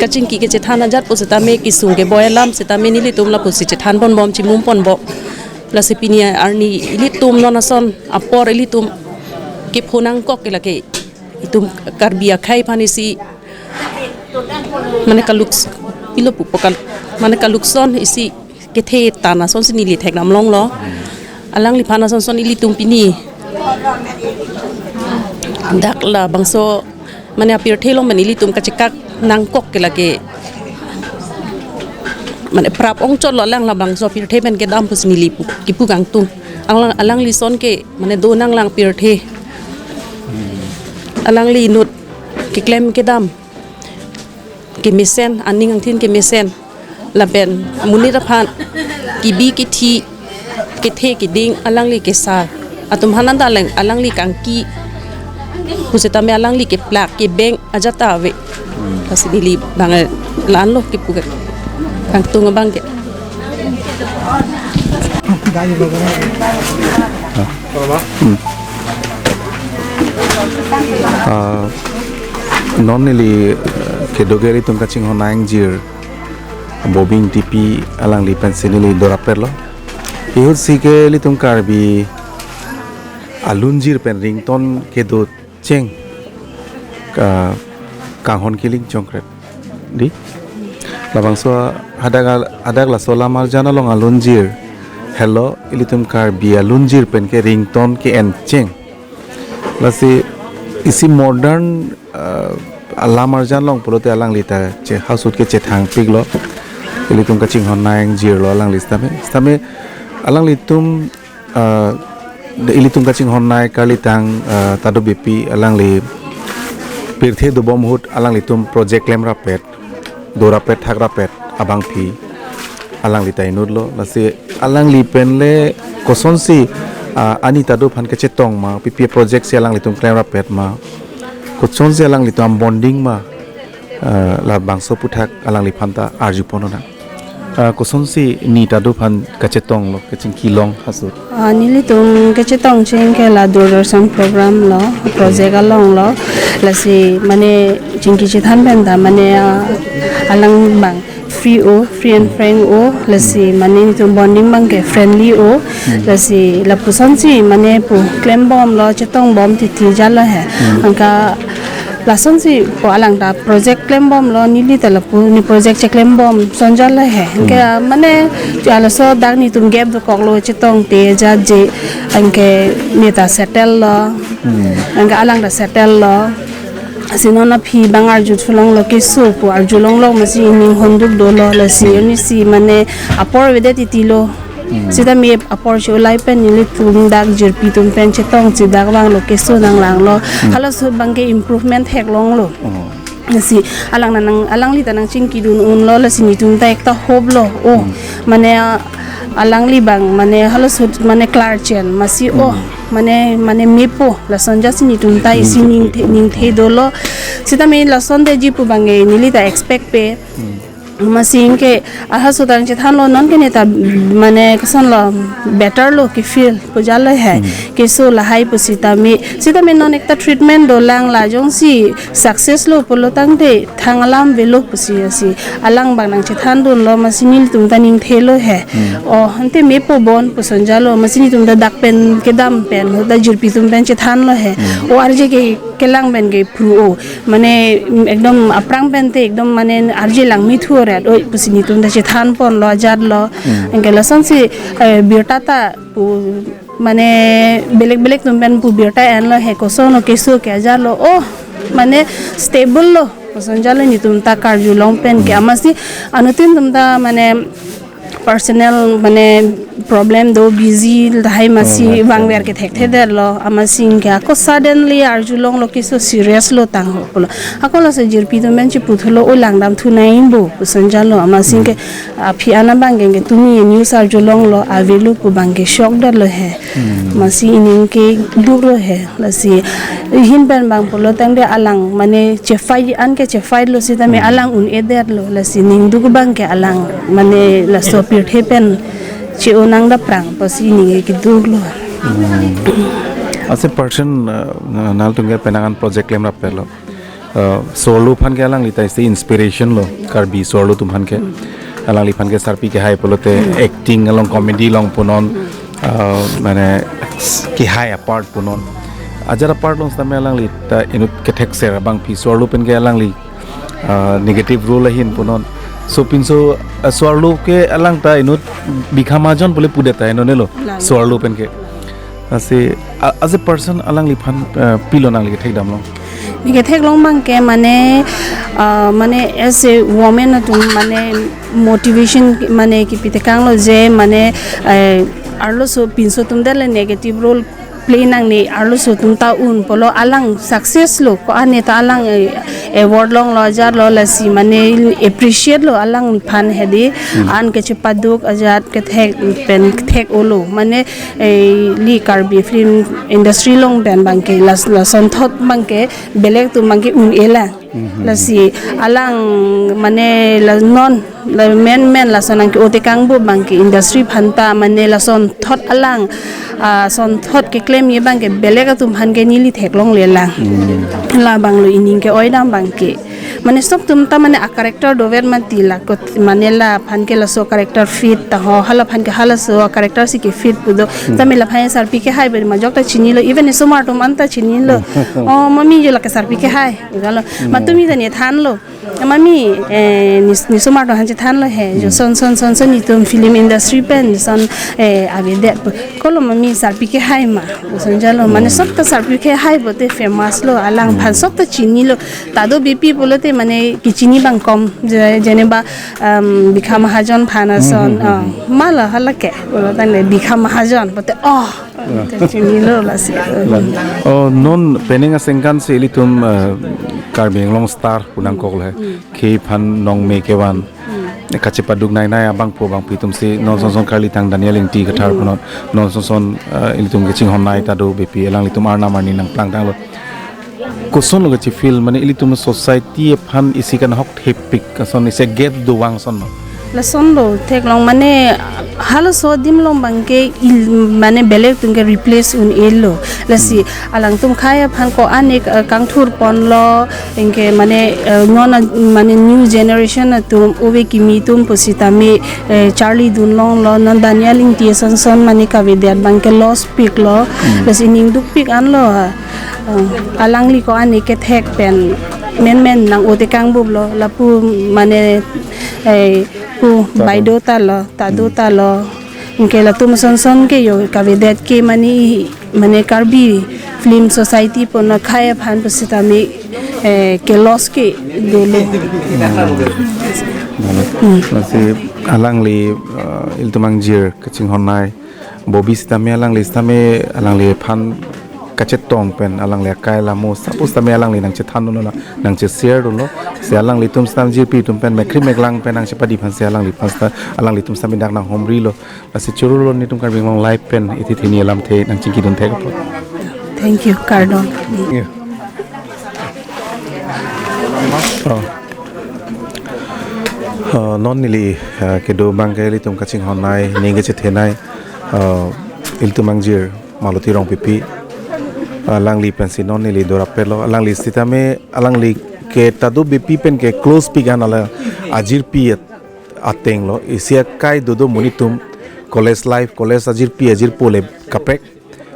Kachingki kachethan ajat pu sitame, kesung keboi alam sitame nelitum lapusi chethanponbom, chimuponbom. Lasi pini arni ilitum non ason apor ilitum kepho nangkok ke lake itum Karbi akhei aphan isi mane kaluks-, pilo pupo kal-, mane kalukson isi kethe tan asonsi neli thekdam longlo. Alangliphan asonson ilitum pini dak labangso mane apirthe along mane ilitum kachekak nangkok ke lake mane prap ongchotlo, alang labangso apirthe pen kedam pusi neli pu, kipu kangtung. Alang, alangli ason ke mane do nanglang pirthe. Alangli inut keklem kedam kemesen, aning angthin kemesen. Lapen monit aphan kebi kethi, kethe keding alangli kesar atum aphan anta aleng, alangli kangki pusitame alangli keplak kebeng ajat ta ave. Lasi neli abang la-anlo kipu ke, kangtung abang ke. Hmm. Ah, non neli, eh, kedo ke ilitum kachinghon ingjir Bobing Ingtipi alangli pensi neli dorap-etlo. Ahut si ke ilitum Karbi alunjir pen ringtone kedo cheng ka kanghon kiling chongkret. Dei, labangso hadak al-, hadak laso lam arjan along alunjir helo, ilitum Karbi alunjir pen ke ringtone ke-en cheng. Lasi isi modern, eh, alam arjan along pulote alangli ta che, halaso ahut ke chethangpiklo. Ilitum kachinghon ingjirlo alangli sitame. Sitame alanglitum, eh, ilitum kachinghon karlitang, eh, Tado Beypi alangli pirthe dobom ahut alanglitum project klemrap-et, dorap-et, thakrap-et abangpi alangli ta inutlo. Lasi alangli pen le kosonsi, ah, ani Tado aphan kachetong ma, pipi project si alanglitum klemrap-et ma, kosonsi alanglitum bonding ma, ah, labangso aputhak alangliphan ta arjupon nang. Ah, kosonsi ne ta do aphan kachetong lo, kachingki long haso? Ah, nelitum kachetong ching ke la Doordarshan program lo, project along lo, lasi mane chingki chethan pen ta mane, ah, alang abang free o, free and frank o, lasi mane netum bonding abang ke friendly o, lasi lapusonsi mane pu klembom lo, chetong bom titi jalo he. Anke lasonsi pu alang ta project klembom lo, neli ta lapu ne project cheklembom son jalo he. Anke mane laso dak netum gap dokok lo chetong te ja je, anke ne ta settle lo, anke alang ta settle lo. Si non aphi abang arju thu long lo keso pu arju long lo, masi ining honduk dolo, lasi arnisi mane apor avedet titi lo. Sitame apor che-o lai pen nelitum dak jirpi atum pen chetong si dak abang lo keso nanglang lo. Halaso abang ke improvement theklong lo. Lasi alang nang, alangli ta nangchingki dun un lo, lasi netum ta ekta hope lo. Oh, mane, ah, alangli abang mane halaso mane klarchen, masi oh, mane, mane mepo, lason jasi netum ta isi ningthe, ningthe dolo. Sitame lason de ji pu abang ke neli ta expect pe. Masi anke aha sodang chethan lo, non ke ne ta mane koson lo, better lo ke feel pu jalo he. Keso lahai pu sitame, sitame non ekta treatment dolang, la jongsi success lo pulo tangte thang alam avelo pusi, asi alang abang nangchethan dun lo, masi nelitum ta ningthe lo he. Oh, ante mepo bon pu son jalo, masi netum ta dak pen kedam pen, ho ta jirpi atum pen chethan lo he. Oh, arje ke kelang pen ke phru o. Mane ekdom aphrang pen te ekdom mane arje lang mithu ret. Oi, pusi netum ta chethan pon lo, ajat lo. Anke lasonsi, eh, birta ta pu mane belek belek atum pen pu birta en lo he, koson lo keso ke ajat lo. Oh, mane stable lo. Koson jalo netum ta karjulong pen ke, amatsi anuttin atum ta mane personal mane problem do, busy lahai, masi vangver ke thekthedet lo, amatsi anke ako suddenly arjulong lo keso serious lo tang ho pulo. Ako laso jirpi atum pen chepu thu lo, o langdam thu nai bo koson jalo, amatsi anke aphi an abang ke, ke tumi news arjulong lo avelo pu abang ke shock det lo he. Masi ining ke duk lo he. Lasi ahin pen abang pulo tangte alang mane chefight an ke chefight lo sitame alang un-edet lo, lasi ning duk abang ke alang mane laso pirthe pen che-o nang dapprang pusi ning ke duk lo. As a person, uh, na-, nanglitum ke penang an project klemrap lo. Uh, so-arlo aphan ke alangli ta isi inspiration lo, Karbi so-arlo atum aphan ke. Alangliphan ke sarpi kehai pulote acting along, comedy along punon, uh, mane kehai apart punon. Ajat apart along sitame alangli ta inut kethekser abangpi so-arlo pen ke alangli, uh, negative role ahin punon. So pinso, uh, so-arlo ke alang ta inut Bikha Mahajon pule pudet ta inone lo. Lalo. So-arlo pen ke. Lasi, a-, as a person alangliphan, uh, pilo nangli kethekdam long? Ne ketheklong abang ke mane, ah, mane as a woman atum mane motivation mane kipi tekang lo je mane, eh, arloso pinso atum det le negative role play nangne, arloso atum ta un pulo, alang success lo ko-an ne ta alang, eh, award long lo, ajat lo, lasi mane appreciate lo alangphan hedi. An kechepaduk ajat kethek pen kethek-o lo mane, eh, ili Karbi film industry along pen abang ke las-, lasonthot abang ke belek atum abang ke un-e lang. Lasi alang mane la non la men men lason nangke-o tekang pu abang ke industry aphan ta mane lasonthot alang, ah, sonthot keklemji abang ke belek atum aphan ke neli theklongle lang. Labang lo ining ke-oidam abang ke. Mane sop atum ta mane a-character dover mati la kot mane laphan ke laso character fit ta ho, halaphan ke halaso character si ke fit pu do. Tame laphan sarpi kehai beri majok ta chinilo, even isomar atum an ta chinilo. Oh, mami jo lake sarpi kehai. Jalo. Matumi ta ne thanlo. Mami, eh, nis-, nisomar atum aphan chethanlo he. Jo son, son, son, son, netum film industry pen, son, eh, avedet pu. Kolo mami sarpi kehai ma. Son jalo, mane sop ta sarpi kehai pulote famous lo, alangphan sop ta chinilo. Ta do B P pulote mane kechini abang kom, je-, jeneba, um, Bikha Mahajon aphan ason, oh, mala halake, pulo tangte Bikha Mahajon pulote, oh, chinilo lasi. Oh, non penang aningkan si ilitum, uh, Karbi Anglong star pu nangkoklo he. Khei aphan nong me kevan. Kachepaduk nai nai abangpo abangpi atum si non son son Karli Tang Daniel Ingti Kathar punon, non son son, eh, ilitum kechinghon nai ta do B P, alanglitum arnam arni nangplangtanglo. Koson lo kachi feel, mane ilitum society aphan isi kanahok thepik, kason isi gap dovang son lo. Lason lo theklong mane halaso adim along abangke il, mane belek atum ke replace un-elo. Lasi alangtum akhei aphan ko-an ke, eh, kangthur ponlo, anke mane, eh, non a-, mane new generation atum ove kimi atum pusitame, eh, charlidun longlo, non Daniel Ingti ason son mane kavedet abangke loss piklo. Lasi ning dukpik anlo ha. Eh, alangli ko-an kethek pen menmen nang-o te kangbuplo, lapu mane, eh, pu Tado. Baido ta lo, Tado ta lo. Anke latum ason son ke yo kavedet ke mane, mane Karbi Film Society pu non akhei aphan pusitame, eh, ke loss ke dolo. Lasi alangli, eh, ilitum angjir kachinghon-nei Bobby sitame alangli sitame alangliphan kachetong pen alangli akai lamo suppose tame alangli nangchethan dunlo, nangche-share dunlo. Si alanglitum sitame jirpi atum pen mekhri meklang pen nangchepadi aphan si alangliphan sita, alanglitum sitame dak nanghomrilo. Lasi choro lo nelitum Karbi Anglong Live pen ithi thini alamthe nangchingkidun thek apot. Thank you, kardom. Oh. Uh, non neli, uh, kedo abangke ilitum kachinghon-nei, ning kachethe-nei, uh, ilitum angjir Maloti Rongpipi, uh, alangli pensi non neli dorap pelo, alangli sitame, alangli ke Tado Beypi pen ke close pik an, ala ajirpi at-, ateng lo, isi akai dodo monit atum, college life, college ajirpi, ajirpo le kaprek,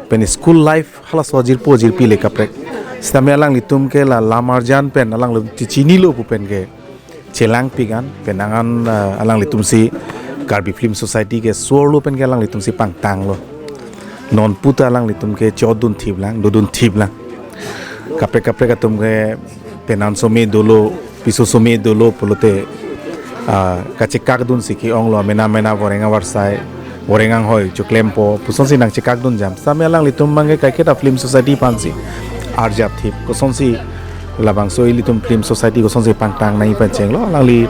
pen school life halaso ajirpo ajirpi le kaprek. Sitame alanglitum ke la lam arjan pen alanglitum chichinilo pu pen ke chelang pik an, penang an, eh, alanglitum si Karbi Film Society ke sor lo pen ke alanglitum si pangtanglo. Non puta alanglitum ke chodun thip lang, dodun thip lang. Kaprek kaprek atum ke penang some dolo, piso some dolo pulote, ah, kachekak dun si ke-ong lo, mena mena voreng avarsai, voreng anghoi choklempo, pusonsi nangchekak dun jam. Sitame alanglitum abangke kaiketa Film Society aphansi arjap thip, kosonsi labangso ilitum Film Society kosonsi pangtang nangji pen chenglo, alangli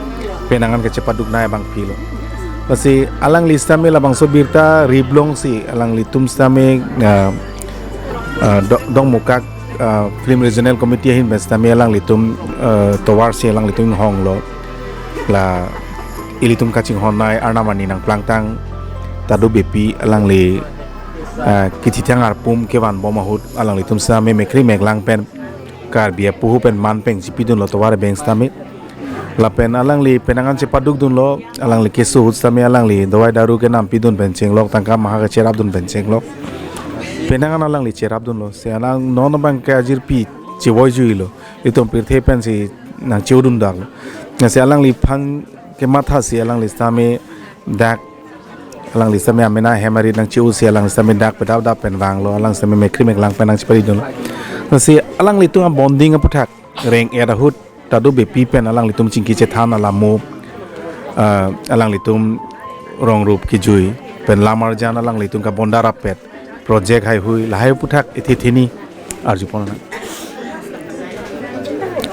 penang an kachepaduk nai abang pilo. Lasi alangli sitame labangso birta riplongsi, alanglitum sitame, ah, ah, Do-, Dongmukak, ah, Film Regional Committee ahin pen sitame alanglitum, ah, tovar si alanglitum honglo. La ilitum kachinghon-nei arnam arni nangplangtang Tado Beypi alangli, ah, kithithang arpum kevanbom ahut alanglitum sitame mekhri meklang pen Karbi apuhu pen man pen chipidunlo tovar abeng sitame. Lapen alangli penang an chepaduk dunlo, alangli keso ahut sitame alangli dawai daru kenam pidun pen chenglok, tangka maha kacherap dun pen chenglok. Penang an alangli cherap dunlo, si alang non abangke ajirpi chevoi juilo, itum pirthe pensi nangcheudun daklo. Lasi alangliphan kematha si alangli sitame dak, alangli sitame amena hem arit nangcheu si alangli sitame dak pedap dap pen vanglo, alang sitame mekhri meklang pen nangchepari dunlo. Lasi alanglitum abonding aputhak reng-et ahut Tado Beypi pen alanglitum chingki chethan alamo, ah, alanglitum rong rup kejui pen lam arjan alanglitum kabondar apet project haihui lahai aputhak ithi thini arjupon nang.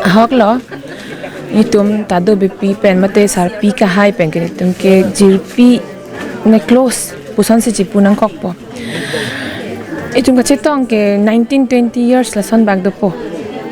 Ahok lo, itum Tado Beypi pen mate sarpi kahai pen ke itum ke jirpi ne close pusonsi chipu nangkokpo. Itum kachetong ke nineteen twenty years lason bak dopo.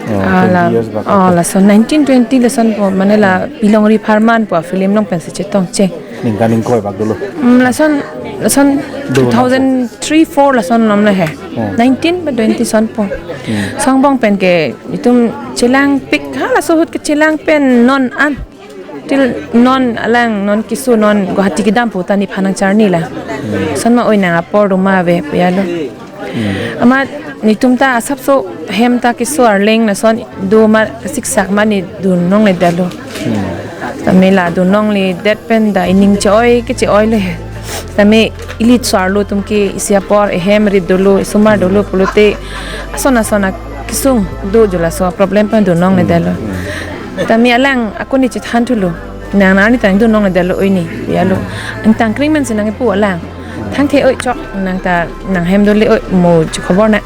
Oh, Ah, twenty la, years bak oh, dopo. Lason nineteen twenty lason po, mane la Pilongri Pharman po film along pensi chetong cheng. Ningkan ingkoi bak dolo. Mm, lason, lason Do two thousand three four lason lom le he. Oh. Nineteen ba twenty son po. Hmm. Songbong pen ke itum chelangpik, halaso ahut ke chelang pen non an. Til non alang, non keso non Guwahati kedam pu ta nephan nangcharni la. Hmm. Son ma oi nang apor do ma ave pu ya lo. Hmm. Amat netum ta asapso hem ta keso arleng lason do ma siksak ma ne dun longle detlo. Hmm. Tame la dun longledet pen ta ining che-oi ke che-oi le. Tame ili so-arlo atum ke isi apor ehem rit dolo, isomar dolo pulote ason ason akesung do jo laso problem pen dun longledetlo. Hmm. Tame alang ako ne chethan thulo. Nang nang arni tang dun longledetlo oi ne, ya lo. Ang tangkring men si nangkepu alang. Thangthe oi chok nang ta nanghem dole oi mo chu khobor na.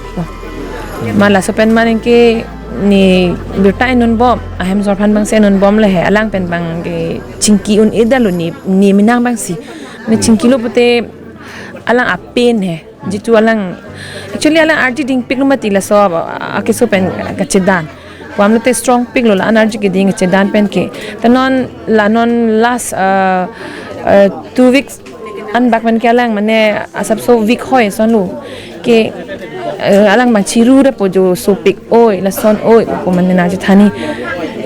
Ma laso pen ma nang ke ne birta enun bom, ahem sor aphan abang si enun bom le he, alang pen abang ke chingki un-edetlo ne, ne menang abang si. Ne chingkilo pute alang apen he. Jitu alang, actually alang ardi dingpik lo mati laso, ah, akeso pen kachedan. Pam lote strong pik lo la an arju keding chedan pen ke. Ta non la non last uh, uh, two weeks an bak pen ke alang mane asapso weak hoi ason lo. Ke uh, alang bang chiru re po jo sopik oi lason oi ko mane nangchethan ni.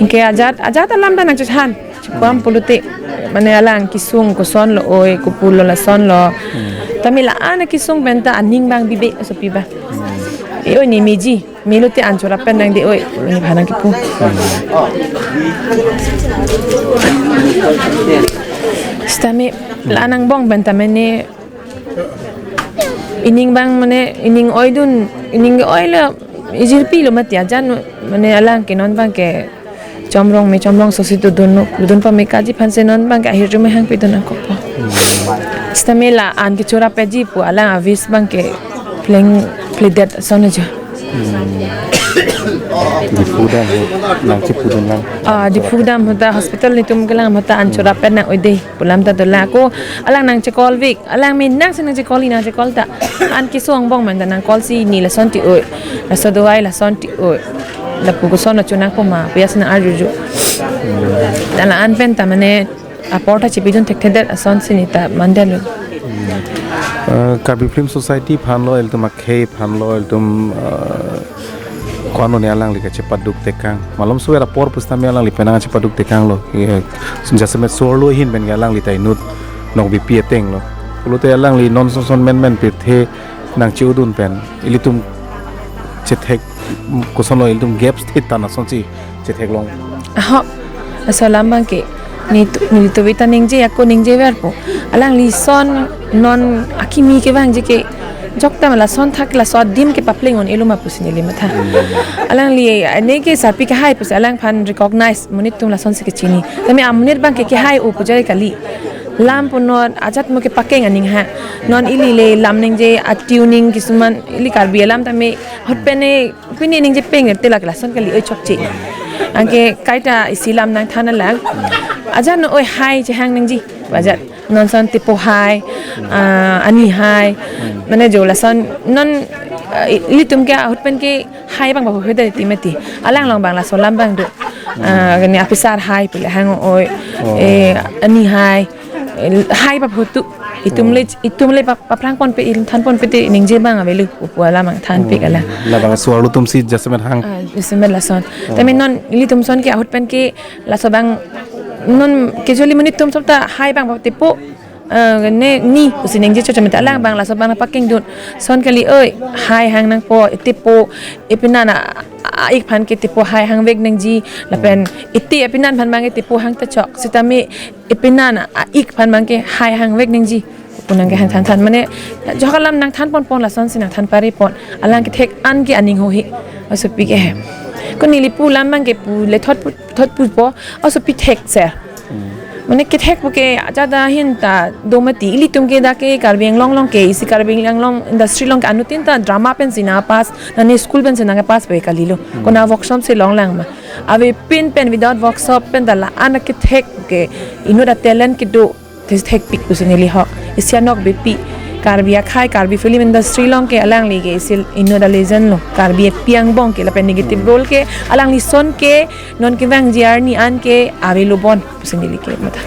Ke ajat ajat alam ta nangchethan. Chipuam pulote mane alang kesung koson lo oi, kopulo lason lo. Tame la an kesung pen ta aning bang bibe asopi ba. E oi ni meji, melote an chorap pen nangde oi, ni bhanang kipu. Sitame la an angbong pen ta mane ining bang mane ining oidun, ining oilo ijirpi lo mati ajan mane alang ke non bang ke chomrong me chomrong sosi dodun no, dodun pame kaji aphan si non bang ke ahir jume hang pidun angkokpo. Sitame la an ke chorap peji pu alang avis bang ke pleng pledet ason aja. Diphu dam ho, nangchepudun lang. Ah, Diphu dam ahut ta hospital netum kelang ahut ta an chorap pen nang oide pu alam ta dolang ko alang nangchecall vik. Alang me nang si nangchecall i nangchecall ta. An keso angbong man ta nang call si ni lason ti oi. Laso dawai lason ti oi. Lapu koson lo chunang poma. Pia si nang arjuju. Ta la an pen ta mane apor ta chepidun thekthedet ason si ni ta mandetlo. Eh, Karbi Film Society aphan lo ilitum akhei aphan lo ilitum eh, ko-an lo ni alangli kachepaduk tekang. Malom suwer apor pusitame alangli penang chepaduk tekang lo. Ye, jasemet sorlo ahin pen ke alangli ta inut nokbepi ateng lo. Pulote alangli non son son men men pirthe nangche-odun pen ilitum chethek koson lo ilitum gaps thit tan asonsi chethek long. Ahok, laso alam bang ke ni tu- ni tu beta ningje ako ningje verpo. Alangli son non akimi kevangji ke jokta ma lason thak laso adim ke papleng un elo ma pusi neli matha. Alangli ne ke sarpi kehai pusi alangphan recognize monit atum lason si kechini. Tame amonit bang ke kehai o pujai kali. Lam pu non ajat mo kepakeng aning ha. Non ili le lam ningje atuning kisuman ili Karbi alam tame hot pen ne pini ningje peng te lak lason kali oi chokche. Anke kaita isi lam nangthan lang. Ajat no oi hai chehang ningji. Ajat non son tipo hai, ah, ani hai. Mane jo lason non ah, i- ilitum ke ahut pen ke hai bang bahu heda ti mati. Alang long bang laso alam bang do. Ah, kani apisar hai pule hang oi. Eh, ani hai. Eh, hai bahu tu. Itum le itum le pap- paplang ponpe ilum than ponpe te ningje bang avelu upu alam ang thanpik alang. Labang suar lo atum si jasemet hang. Ah, jasemet lason. Tame non ilitum son ke ahut pen ke laso bang non kejoli monit atum sop ta hai bang bang tipo. Ah, ne ni pusi ningje chocho meta alang bang laso bang pakeng dun. Son kali oi hai hang nangpo tipo ipinana a- a- ik phan ke tipo hai hang vek nangji lapen iti ipinan phan bang ke tipo hang ta chok. Sitame ipinan a- ik phan bang ke hai hang vek nangji. Punang ke hang than than mane jok alam nangthan pon pon lason si nangthan pari pon. Alang kethek an ke aning ho he. Asopi ke he. Ko neli pu lam bang ke pu le thot pu thot pupo. Asopi thek se. Mane kethek pu ke ajat ahin ta do mati ilitum ke dak ke Karbi Anglong along ke isi Karbi Anglong industry along ke anuttin ta drama pensi nangpass nane school pensi nangpass pe kalilo. Ko nang workshop si long lang ma. Avepin pen without workshop pen ta la an kethek ke inut atalent kedo thekpik pusi neli hok. Isi anokbepi Karbi akhai Karbi film industry along ke alangli ke isi inut a legend lo. Karbi api angbong ke lapen negative role ke alangli son ke non kevangji arni an ke avelo bon pusi neli ke matha.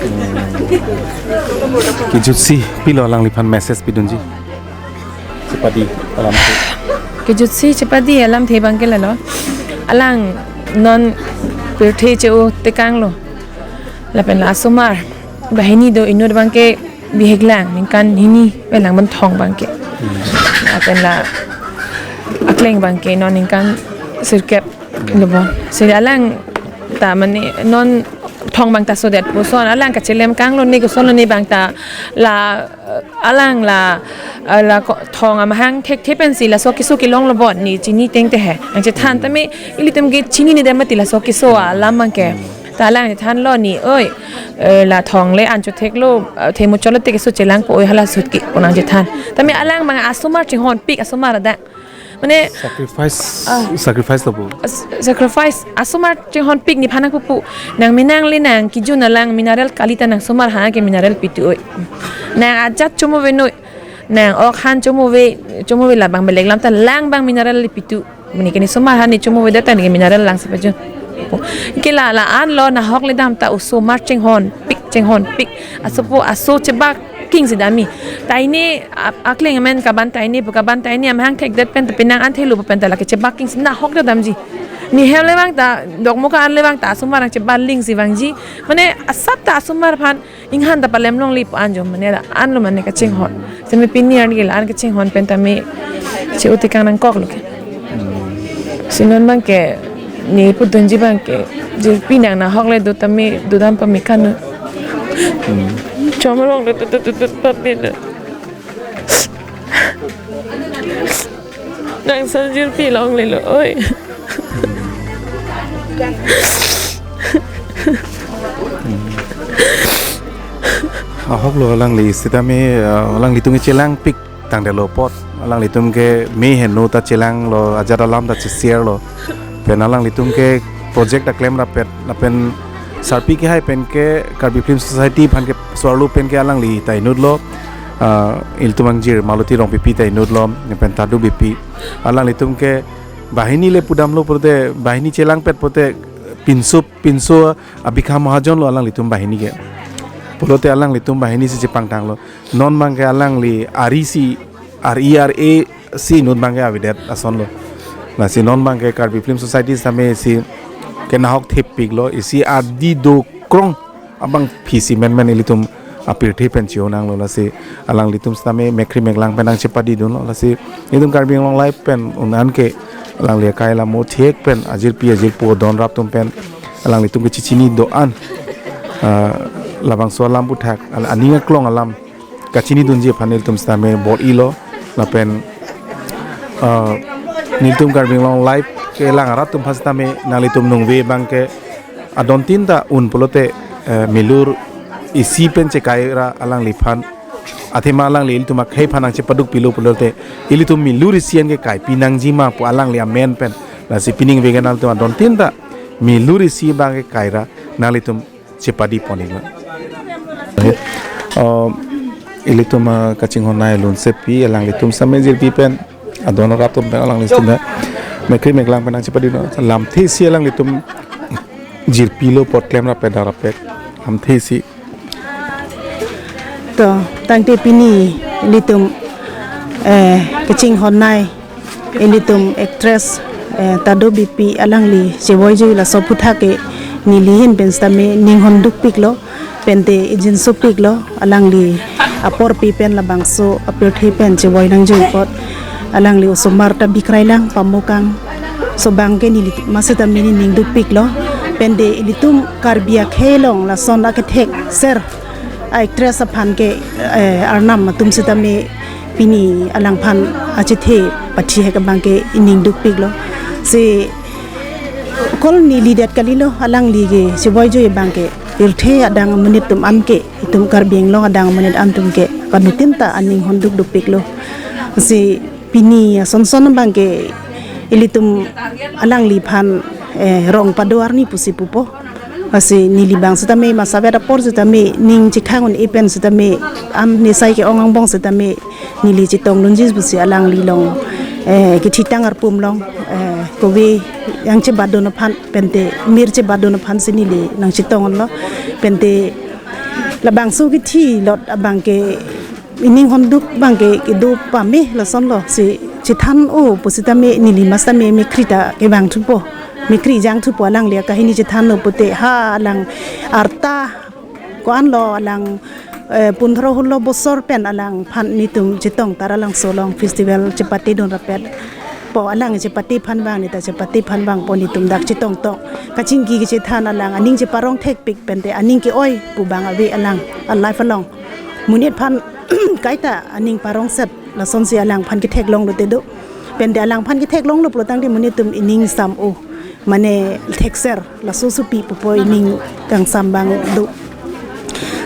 Kejutsi pilo alangliphan message pidunji? Chepadi alamthe. Kejutsi chepadi alamthe bang ke lalo. Alang non pirthe che-o tekang lo. Lapen la asomar banghini do inut bang ke bihek lang ningkan hini pen lang ban thong bang ke. Lapen la akleng bang ke non ningkan sirkep lo bon. Si alang ta mane non thong bang ta sodet puson alang kachelem kang lo ne koson lo ne bang ta la alang la la ko- thong amahang thekthe pensi laso keso kelong lo bon ni chini tengte he. Nangchethan tame ilitum ke chinine det mati laso keso alam bang ke. Ta alang chethan lo ni oi eh, la thong le an chothek lo eh, themu cholo te keso chelangpo oi hala sut ke pu nangchethan. Tame alang bang asomar chinghonpik asomar adang. Mane sacrifice, sacrifice lo bu. As- sacrifice asomar chinghonpik nephan nangpupu. Nang menang le nang kejun alang mineral kali ta nang somar ha ke mineral pitu oi. Nang ajat chomo venoi. Nang ok han chomo ve chomo ve labang belek lam ta lang bang mineral le pitu. Mane ke ne osomar ha ne chomo avedet ta ne ke mineral lang si pajun. Ke la la-an lo nahok le dam ta osomar chinghon pik chinghon pik. Asopo aso chebak king si dami. Taini a-, akling amen kaban taini pu kaban taini amahang thekdet pen ta penang an thelu pen ta lake chebak king si nahok da damji. Ne hem le vang ta dokmoka an le vang ta asomar ang chebak ling si vangji. Mane asap ta asomar aphan inghan ta palem longle pu an jo mane la-an lo mane kachinghon. Seme pini an ke la-an kachinghon pen ta me che utikang nangkok lo ke. Si non abang ke ne pudunji abang ke jirpi nang nahok le do ta me dodam pa me kanu. Chomrong le tut tut tut tut pat ni na. Nang sa jirpi longle lo oi. Ahok lo alangli sitame, ah, alanglitum ke chelang pik tangdetlo apot. Alanglitum ke me heno ta chelang lo ajat alam ta che-share lo. Pen alanglitum ke project ta klem rapet lapen sarpi ke hai pen ke Karbi Film Society aphan ke swarlu pen ke alangli ta inut lo, ah, ilitum angjir Maloti Rongpipi ta inut lo, pen Tadu Beypi. Alanglitum ke banghini le pudam lo pulote banghini chelangpet pulote pinso pinso abikha mahajon lo alanglitum banghini ke. Pulote alanglitum banghini si chepangthang lo. Non abang ke alangli ari si ari ar-e si inut abang ke avedet ason lo. Lasi non abang ke Karbi Film Society sitame si ke nahok thepik lo isi adi do krong abang phisi menmen ilitum apirthe pen chio nang lo lasi alanglitum sitame mekhri meklang pen nang chepadi dun lo lasi ilitum Karbi Anglong Live pen un-an ke alangli akai alamo thek pen ajirpi ajirpo don rap atum pen alanglitum ke chechini do-an, ah, labangso alam aputhak al-, aning aklong alam kachini dunji aphan ilitum sitame bor-ilo lapen, ah, nelitum Karbi Anglong Live kelang arat atum aphan sitame nanglitum nungve abang ke adon tin ta un pulote, eh, milur isi pen chekai ra alangliphan athema alangli ilitum akhei aphan nang chepaduk pilo pulote ilitum milur isi an ke kaipi nangji ma pu alangli amen pen lasi pining vegan altum adon tin ta milur isi abang ke kai ra nanglitum chepadi pon iklo. Oh, ilitum, ah, kachinghon nai lunsepi alanglitum sitame jirpi pen adon rap atum pen alanglitum mekhri meklang pen nang chepadi lo lamthe si alanglitum jirpi lo apot klem rapet dak rapet lamthe si. To tangte pini ilitum, eh, kachinghon nai ilitum actress, eh, Tadu Beypi alangli chevoijo laso aputhak ke neli ahin pen sitame ninghon dukpik lo pente ijin sopik lo alangli aporpi pen labangso apirthe pen chevoi nangji apot alangli osomar ta bikrai lang pamokang so abang ke neli masi ta mini ning dukpik lo pente ilitum Karbi akhei along lason akethek ser actress aphan ke, eh, arnam atum sitame pini alangphan achethe pathi hek abang ke ining dukpik lo. Si kol neli det kali lo alangli ke chevoijo abang ke pirthe adang amonit atum an ke itum Karbi Anglong adang amonit an atum ke panutin ta aning honduk dukpik lo. Si pini asonson abang ke ilitum alangliphan, eh, rong pado arni pusi pupo. Lasi neli abang sitame masavet apor sitame ning chekhang un-e pen sitame am nesai ke-ong angbong sitame neli chetong dunji pusi alangli along, eh, kethitang arpum along, eh, kove yang chebadon aphan pente mir chebadon aphan si neli nang chetong lo pente labangso kethi lot abang ke ining honduk abang ke kedo pame lason lo si chethan o pusitame neli masi ta me mekhri ta kevang thupo mekhri jang thupo alangli akahini chethan o pute ha alang arta ko-an lo alang, eh, pundro hulo bosor pen alangphan netum chetong tar alangso along festival chepate dun rapet po alang chepate aphan abang neta chepate aphan abang po netum dak chetong tong kachingki kechethan alang aning cheparong thekpik pente aning ke-oi pu abang ave alang a life along. Monit aphan kaita aning parong set lasonsi alangphan ketheklong lote do. Pente alangphan ketheklong lo pulo tangte monit atum ining sam o. Mane thekser laso supi pupo ining kangsam abang do.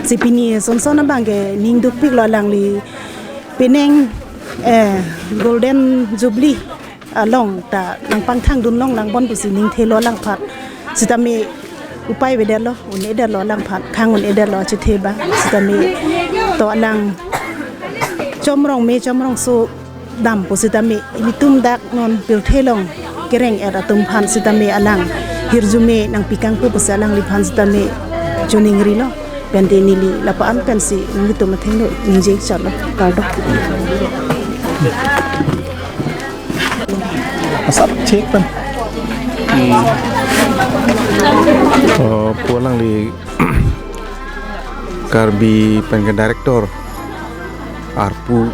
Si pini asonson abang ke ning dukpik lo alangli penang, eh, Golden Jubilee along ta nangpangthang dun long lang bon pusi ningthelo alangphan. Sitame upai avedet lo, un-edet lo alangphan, khang un-edet lo achethe abang. Sitame to alang chomrong me chomrongso dam pusitame ilitum dak non pirthe along Reng-et atum aphan sitame alang hirjume nangpikang pu pusi alangliphan sitame choningrilo. Pen te neli lapu-an pensi nanglitum athengno ningje chalo, kardom. Asap cek pen. Oh, pu alangli Karbi pen ke director arpu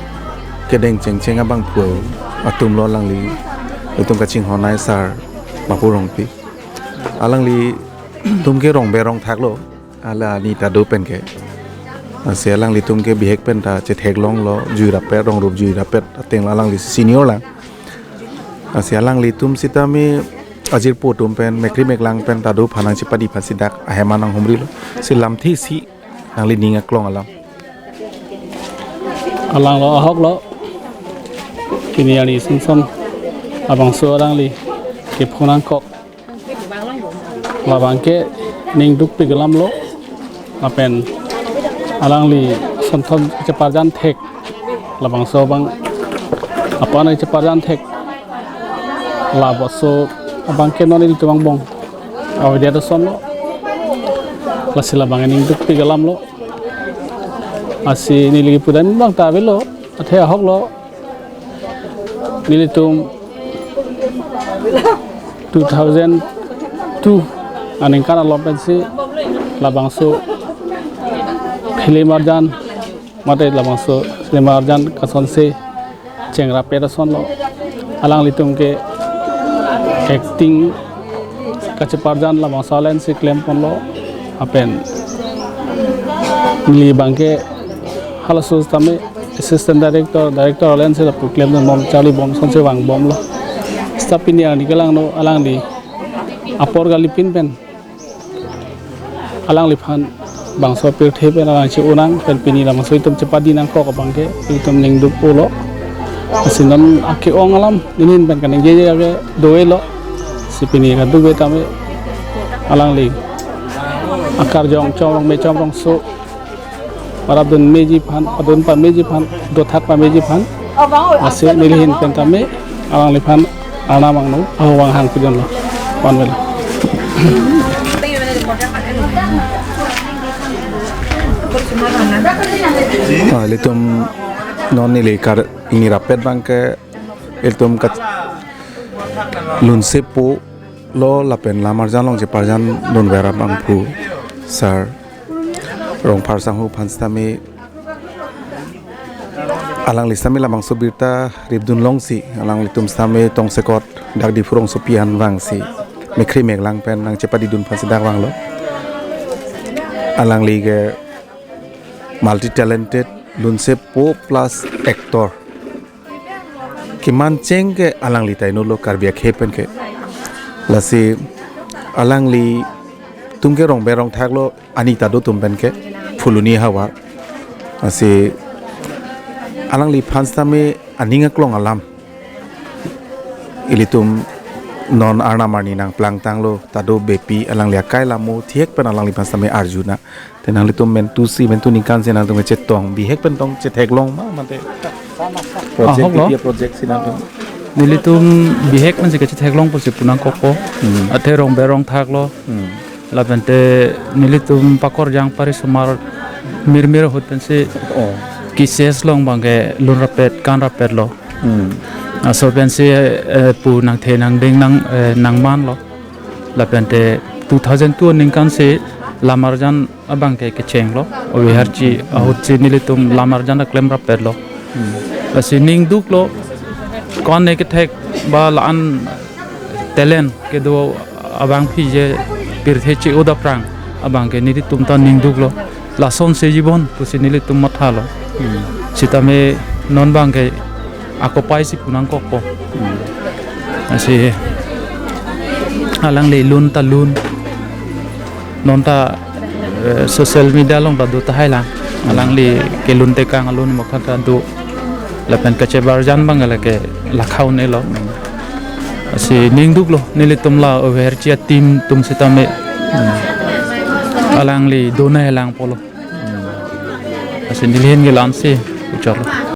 kedeng chengcheng abangphu atumlo, alanglitum kachinghon ai sar Mapu Rongpi. Alanglitum ke rongber rongthaklo, ala ani ta do pen ke. Lasi alanglitum ke bihek pen ta chetheklonglo, jui rapet, rong rup jui rapet, ateng alangli senior lang. Lasi alanglitum sitame ajirpo atum pen, mekri meklang pen ta do aphan nangchepadi aphansi dak ahem an nanghumrilo. Si lamthe isi nangli ning aklong alam. Alanglo ahoklo. Pini arni Samson labangso alangli kephonangkok. Labang ke ning dukpik alamlo. Lapen alangli sonthom cheparjan thek. Labangso abang apa nangcheparjan thek. Labangso abang ke non ilitum angbong avedet asonlo. Lasi labang ning dukpik alamlo. Lasi neli pudam abang ta avelo, athe ahoklo. Nelitum two thousand two aningkan along pensi labangso film arjan, mate labangso film arjan kasonsi chengrapet asonlo. Alanglitum ke acting kacheparjan labangso alensi klemponlo. Lapen neli abang ke halaso sitame assistant director, director alensi lapu klemdunbom, charlibom, sonsi vangbomlo. Seta pini arni kelangno alangli apor kalipin pen alangliphan bangso pirthe pen alang che-o nang pen pini labangso itum chepadi nangkok abang ke itum ning dukpolo. Lasi non ake-ong alam ninin pen kaningje ake dovelo. Si pini kaduk ave tame alangli akarjong chomrong me chomrongso parap dun meji aphan, padun pameji aphan, dothak pameji aphan. Lasi neli ahin pen tame alangliphan Arnam angno ahong hang pidunlo. Vanvelo. Ah, ilitum non neli kar, neli rapet abang ke ilitum kat lunsepo lo lapen lam arjan along cheparjandunver abangphu sar Rongphar sangho aphan sitame alangli sitame labangso birta ripdunlongsi alanglitum sitame tongsekot dak Diphu rongsopi an vangsi mekri meklang pen nangchepadidun aphansi dak vanglo. Alangli ke multi talented, lunsepo plus actor. Kemancheng ke alangli ta inutlo Karbi akhei pen ke. Lasi alanglitum ke rongber rongthaklo, ani ta do atum pen ke Phuloni havar. Lasi alangliphan sitame aning aklong alam ilitum non Arnam arni nangplangtanglo, ta do bepi alangli akai lamo thihek pen alangliphan sitame arjuna. Te nanglitum mentusi, mentu ningkansi nangtum kachetong, bihek pen tong chetheklong ma, mate project, ahoklo. P T A project si nangtum? Nelitum bihek pensi kachetheklong pusi punangkokpo. Hmm. Athe rongber rongthaklo. Hmm. Lapen te nelitum pakorjang parisomar mirmir ahut pensi, oh, kises along abang ke lun rapet, kan rapetlo. Hmm. Laso pensi, eh, pu nangthe nangding nang, eh, nangmanlo. Lapen te two thousand two aningkansi lam arjan abang ke kechenglo. Oveharchi ahutsi nelitum lam arjan ta klem rapetlo. Hmm. Lasi ning duklo, ko-an ne kethek ba la-an talent kedo abangpi je pirthe che-o daprang abang ke nelitum ta ning duklo. Lasonsi jibon pusi nelitum mathalo. Hmm. Sitame non abang ke akopai si punangkokpo. Hmm. Lasi alangli lun ta lun. Non ta, eh, social media along ta do tahai lang. Hmm. Alangli kelun tekang alun mokha ta do. Lapen kachebarjan abang lake lakha un-elo. Hmm. Lasi ning duklo nelitum la Oveharchi a-team atum sitame. Hmm. Alangli do nanghelangpolo. Lasi neli ahin ke la-ansi kechoklo.